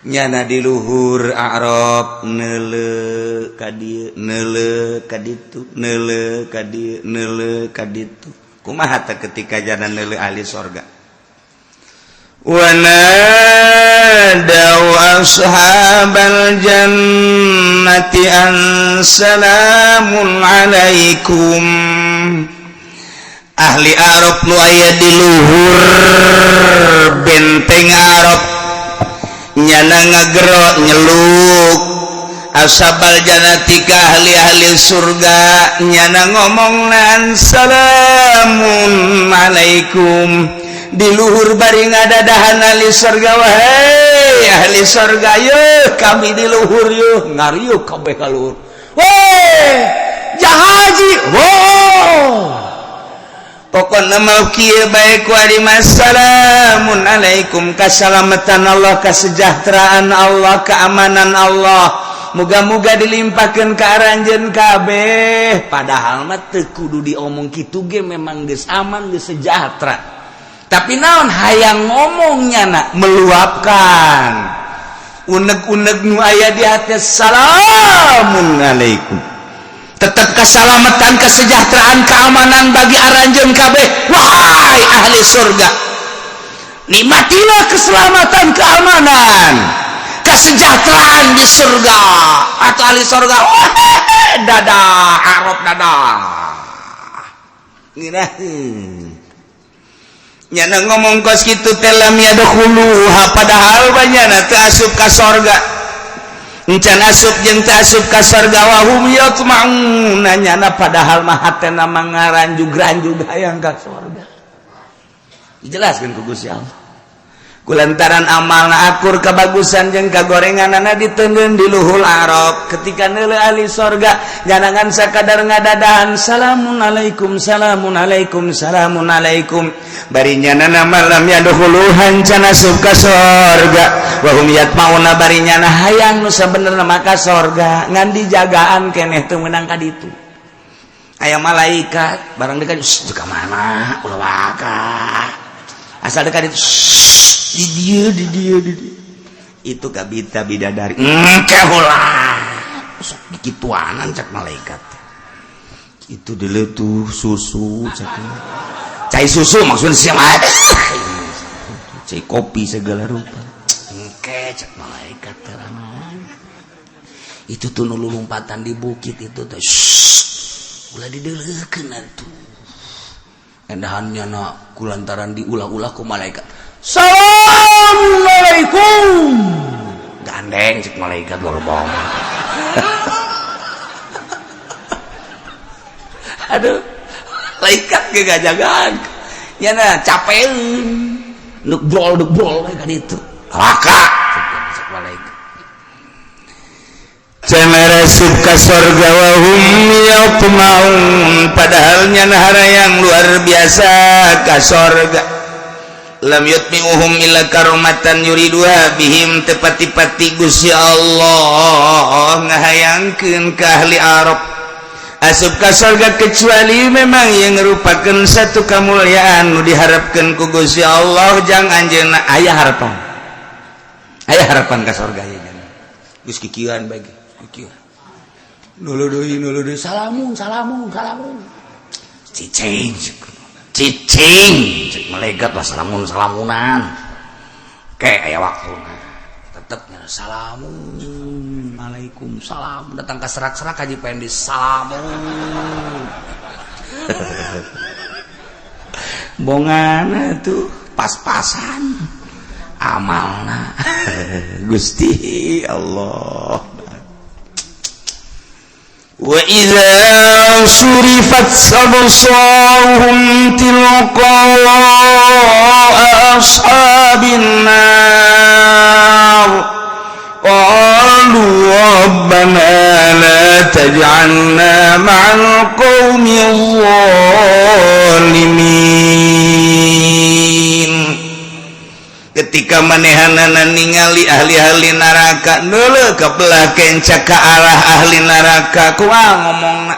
Nyana di luhur A'raf neuleuh ka dieu, neuleuh ka ditu, neuleuh ka dieu, neuleuh ka ditu. Kumaha teh ketika jana neuleuh ahli sorga? ونادوا أصحاب الجنة أن سلام عليكم. Ahli Arab nu aya di luhur benteng Arab nyana ngagero nyeluk ashabal jannati ka ahli-ahli surga, nyana ngomong nan salamun alaikum. Di luhur bari ngadadahan ahli surga, wahai ahli surga, yeuh kami di luhur, yeuh ngariuh kabeh ka luhur. Weh, jahaji, wow. Pokokna mau kieu bae ku ari salamun alaikum, kasalamatan Allah, kesejahteraan Allah, keamanan Allah, muga-muga dilimpahkan ke aranjeun kabeh. Padahal mah teu kudu diomong kitu ge memang geus aman, geus sejahtera, tapi naon hayang ngomongnya nak meluapkan unek-unek nu aya di hati. Salamun alaikum, tetap keselamatan, kesejahteraan, keamanan bagi aranjeun kabeh. Wahai ahli surga, nikmatilah keselamatan, keamanan, kesejahteraan di surga. Atau ahli surga, wah, dadah Arab, dadah. Ngeunaheun nyana ngomong kos kitu teh lam yadkhuluha, padahal banyana teu asup ka sorga, encan asup jeung teu asup ka sorga. Wahum yatma'un, nyana padahal mah hatena mah ngaranjug-ranjug hayang ka sorga. Dijelaskeun ku Gusti Allah, kulantaran amalna akur kebagusan jeung kagorenganana diteundeun di luhur Arab. Ketika neuleuh ahli sorga, jangan sakadar ngadadahan salamun alaikum, salamun alaikum, salamun alaikum, bari nyana nama lam yadkhuluha, can asup ka sorga. Wa hum yatmauna, bari nyana hayang nu sabenerna mah ka sorga, ngan dijagaan keneh teu meunang ka ditu. Aya malaikat barang dekat ka mana, ulah waka asal dekat itu di dia, di dia, di dia itu kabita bidadari engke ulah sok dikituanan, cak malaikat itu diletuh susu, cak cai susu, maksudnya siapa, cai kopi segala rupa. Engke, cak malaikat, terangan itu tuh nu lompatan di bukit itu tuh ulah dideleukeun atuh. Endahannya na kulantaran diulah-ulah ku malaikat, assalamualaikum, gandeng cek malaikat luar bawah. Aduh, malaikat ge gajagaan ya nah capek nuk brol nuk brol kan itu laka cek malaikat. Asup ka sorga wahum yatma'un, padahal nyana yang luar biasa ka sorga. Lam yutmi'uhum illa karomatan yuriduha bihim, tepati-pati Gusti Allah ngahayangkeun ka ahli Arab asup ka sorga kecuali memang yang merupakan satu kemuliaan nu diharapkan ku Gusti Allah jang anjeunna. Aya harapan, aya harapan ka sorga ya geus kikieuan bagi kikieuan nulu deui, nulu deui, salamun, salamun, salamun, cicing cicing cek malaikat lah, salamun salamunan kayak aya waktu tetepnya salamun alaikum, salam datang ke serak-serak haji pengen di salamun bongana tuh pas-pasan amalna. Gusti Allah. Wa idza surifat absaruhum tilqa ashabin nar qalu rabbana la taj'alna ma'al qaumil zalimin. Ketika manehanana ningali ahli-ahli neraka neuleuh ka belah kenca ka arah ahli neraka, kumaha ngomongna?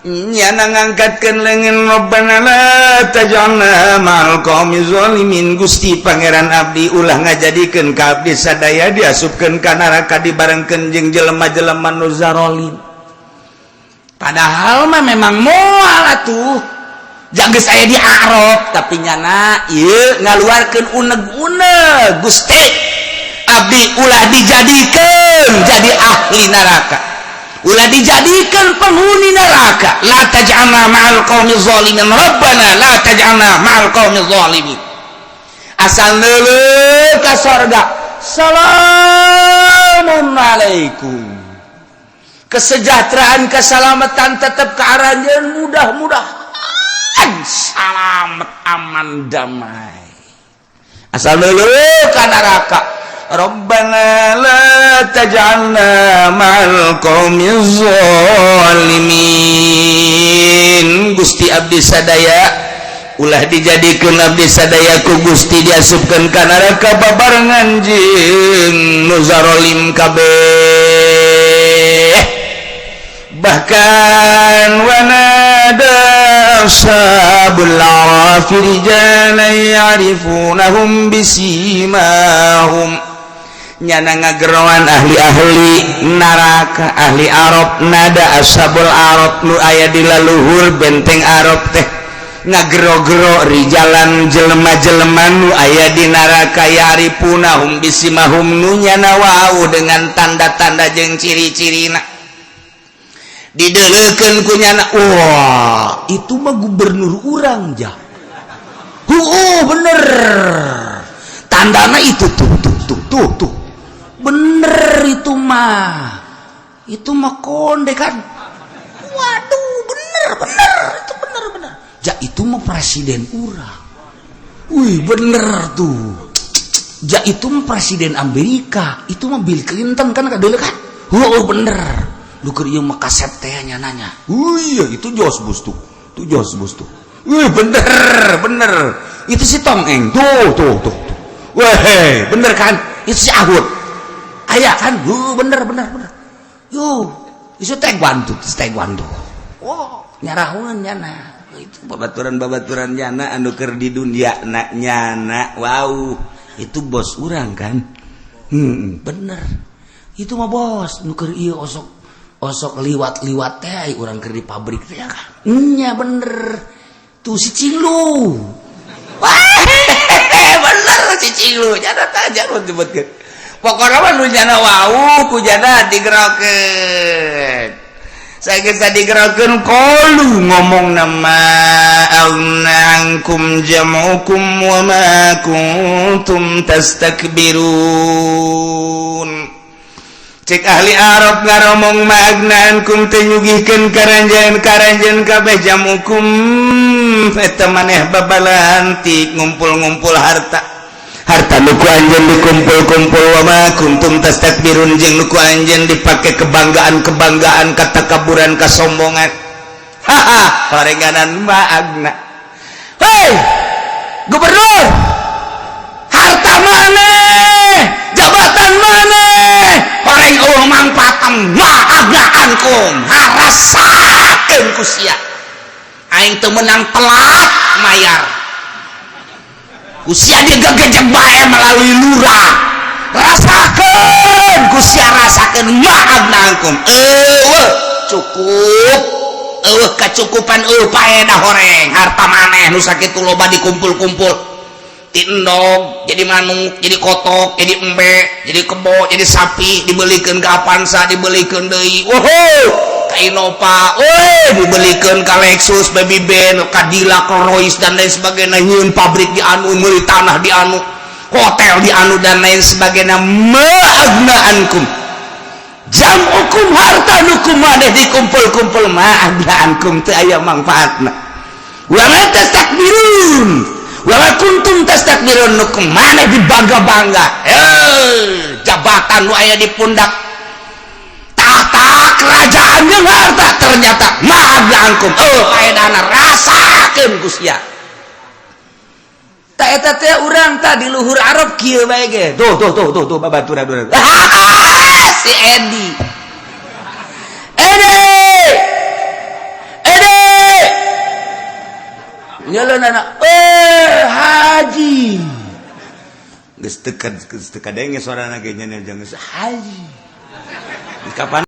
Nyana ngangkatkeun leungeun, rabbana la taj'alna ma'al qaumi zalimin. Gusti Pangeran abdi, ulah ngajadikeun ka abdi sadaya diasupkeun ka neraka dibarengkeun jeung jelema-jelema nu zarolim. Padahal mah memang moal atuh. Jaga saya di Arab, tapi nyana ieu ngaluarkeun uneg-uneg, "Gusti, abdi ulah dijadikan jadi ahli neraka, ulah dijadikan penghuni neraka. La taj'alna ma'al qaumi zalimin, rabbana la taj'alna ma'al qaumi zalimin." Asal neuleuh ka sorga, "Salamun alaikum," kesejahteraan, keselamatan tetap ke aranjeun, mudah-mudahan selamat, aman, damai. Asal neuleuh ka neraka, "Rabbana la taj'alna ma'al qaumi zalimin. Gusti, abdi sadaya ulah dijadikan, abdi sadaya ku Gusti diasupkeun ka neraka babarengan jeung nu zarolim kabeh." Bahkan wanada ashabul a'rafi rijalan ya'rifunahum bisimahum. Nyana ngageroan ahli-ahli neraka, ahli Arab. Nada ashabul Arab, nu aya di laluhur benteng Arab teh ngagero-gero, rijalan, jelema-jelema nu aya di neraka, ya'rifunahum bisimahum, nu nyana wau dengan tanda-tanda jeung ciri-cirina. Dideleukeun ku nyana, "Wah, itu mah gubernur urang jah. Oh, bener, tandana itu tuh tuh tuh tuh tuh, bener itu mah konde kan. Waduh, bener bener itu, bener bener ja, itu mah presiden urang. Wih, bener tuh ja, itu mah presiden Amerika, itu mah Bill Clinton kan, kadeuleuk kan. Oh, bener lu, keur ieu mah kasep teh nanya. Wih, itu Jos Bus tuh tuh, Jos Bus tuh. Wih, bener bener, itu si Tong Eng tuh tuh tuh tuh. Weh, bener kan, itu si Ahud aya kan. Bener bener bener yo, itu taekwondo, taekwondo. Wow, nyarahun nyana itu babaturan babaturan nyana anu keur di dunia na nyana, "Wow, itu bos urang kan. Bener itu mah bos nu keur ieu, osok osok liwat-liwat teh urang keur di pabrik teh kan. Nya, bener tuh si Cinglu. Wah, bener si Cinglu." Nyana tah jangan disebutkeun, pokoknya mah nu nyana wau ku nyana digerokeun. Saya kita digerokeun, qalu, ngomong nama, "Aghna ankum jam'ukum wa ma kuntum tastakbirun." Cek ahli Arab ngaromong, "Ma aghna ankum, teu nyugihkeun karanjeun karanjeun kabeh, jam'ukum, eta maneh babalantik ngumpul-ngumpul harta, harta nu ku anjeun dikumpul-kumpul, wa ma kuntum tastakbirun, jeung nu ku anjeun dipake kebanggaan-kebanggaan, katakaburan, kasombongan." Haha, horenganan ma aghna. Hei gubernur, harta maneh, jabatan maneh, horeng eueuh mangpaatna. Ma aghna ankum, harasakeun ku sia, aing teu meunang telat mayar, ku sia digegejek bae melalui lurah. Rasakeun ku sia, rasakeun. Ma aghna ankum, eueuh cukup, eueuh kacukupan, eueuh paedah. Horeng harta maneh nu sakitu loba dikumpul-kumpul, ti endog jadi manuk, jadi kotok, jadi embe, jadi kebo, jadi sapi, dibelikan ke Avanza, dibelikan deui, wow, ka Innova, woi, dibelikan ke Lexus, Baby Ben, Cadillac, Rolls, dan lain sebagainya. Nyieun pabrik di anu, meuli tanah di anu, hotel di anu, dan lain sebagainya. Ma aghna ankum jam'ukum, harta nu ku maneh dikumpul-kumpul, ma aghna ankum, teu aya mangfaatna, wa ma tastakbirun, wa kuntum tastakbirun, nu maneh dibangga-bangga, eh, jabatan nu aya di pundak, tahta kerajaan jeung harta, ternyata ma aghna ankum, oh, paedahna. Rasakeun ku sia. Tak eta teh urang tah di luhur Arab kieu bae ge. Tuh tuh tuh tuh tuh, babaturan urang si Edi. Edi, Edi, nyala anak, eh, haji. Geus teu, geus teu kadenge sorana ge nya, geus haji kapan.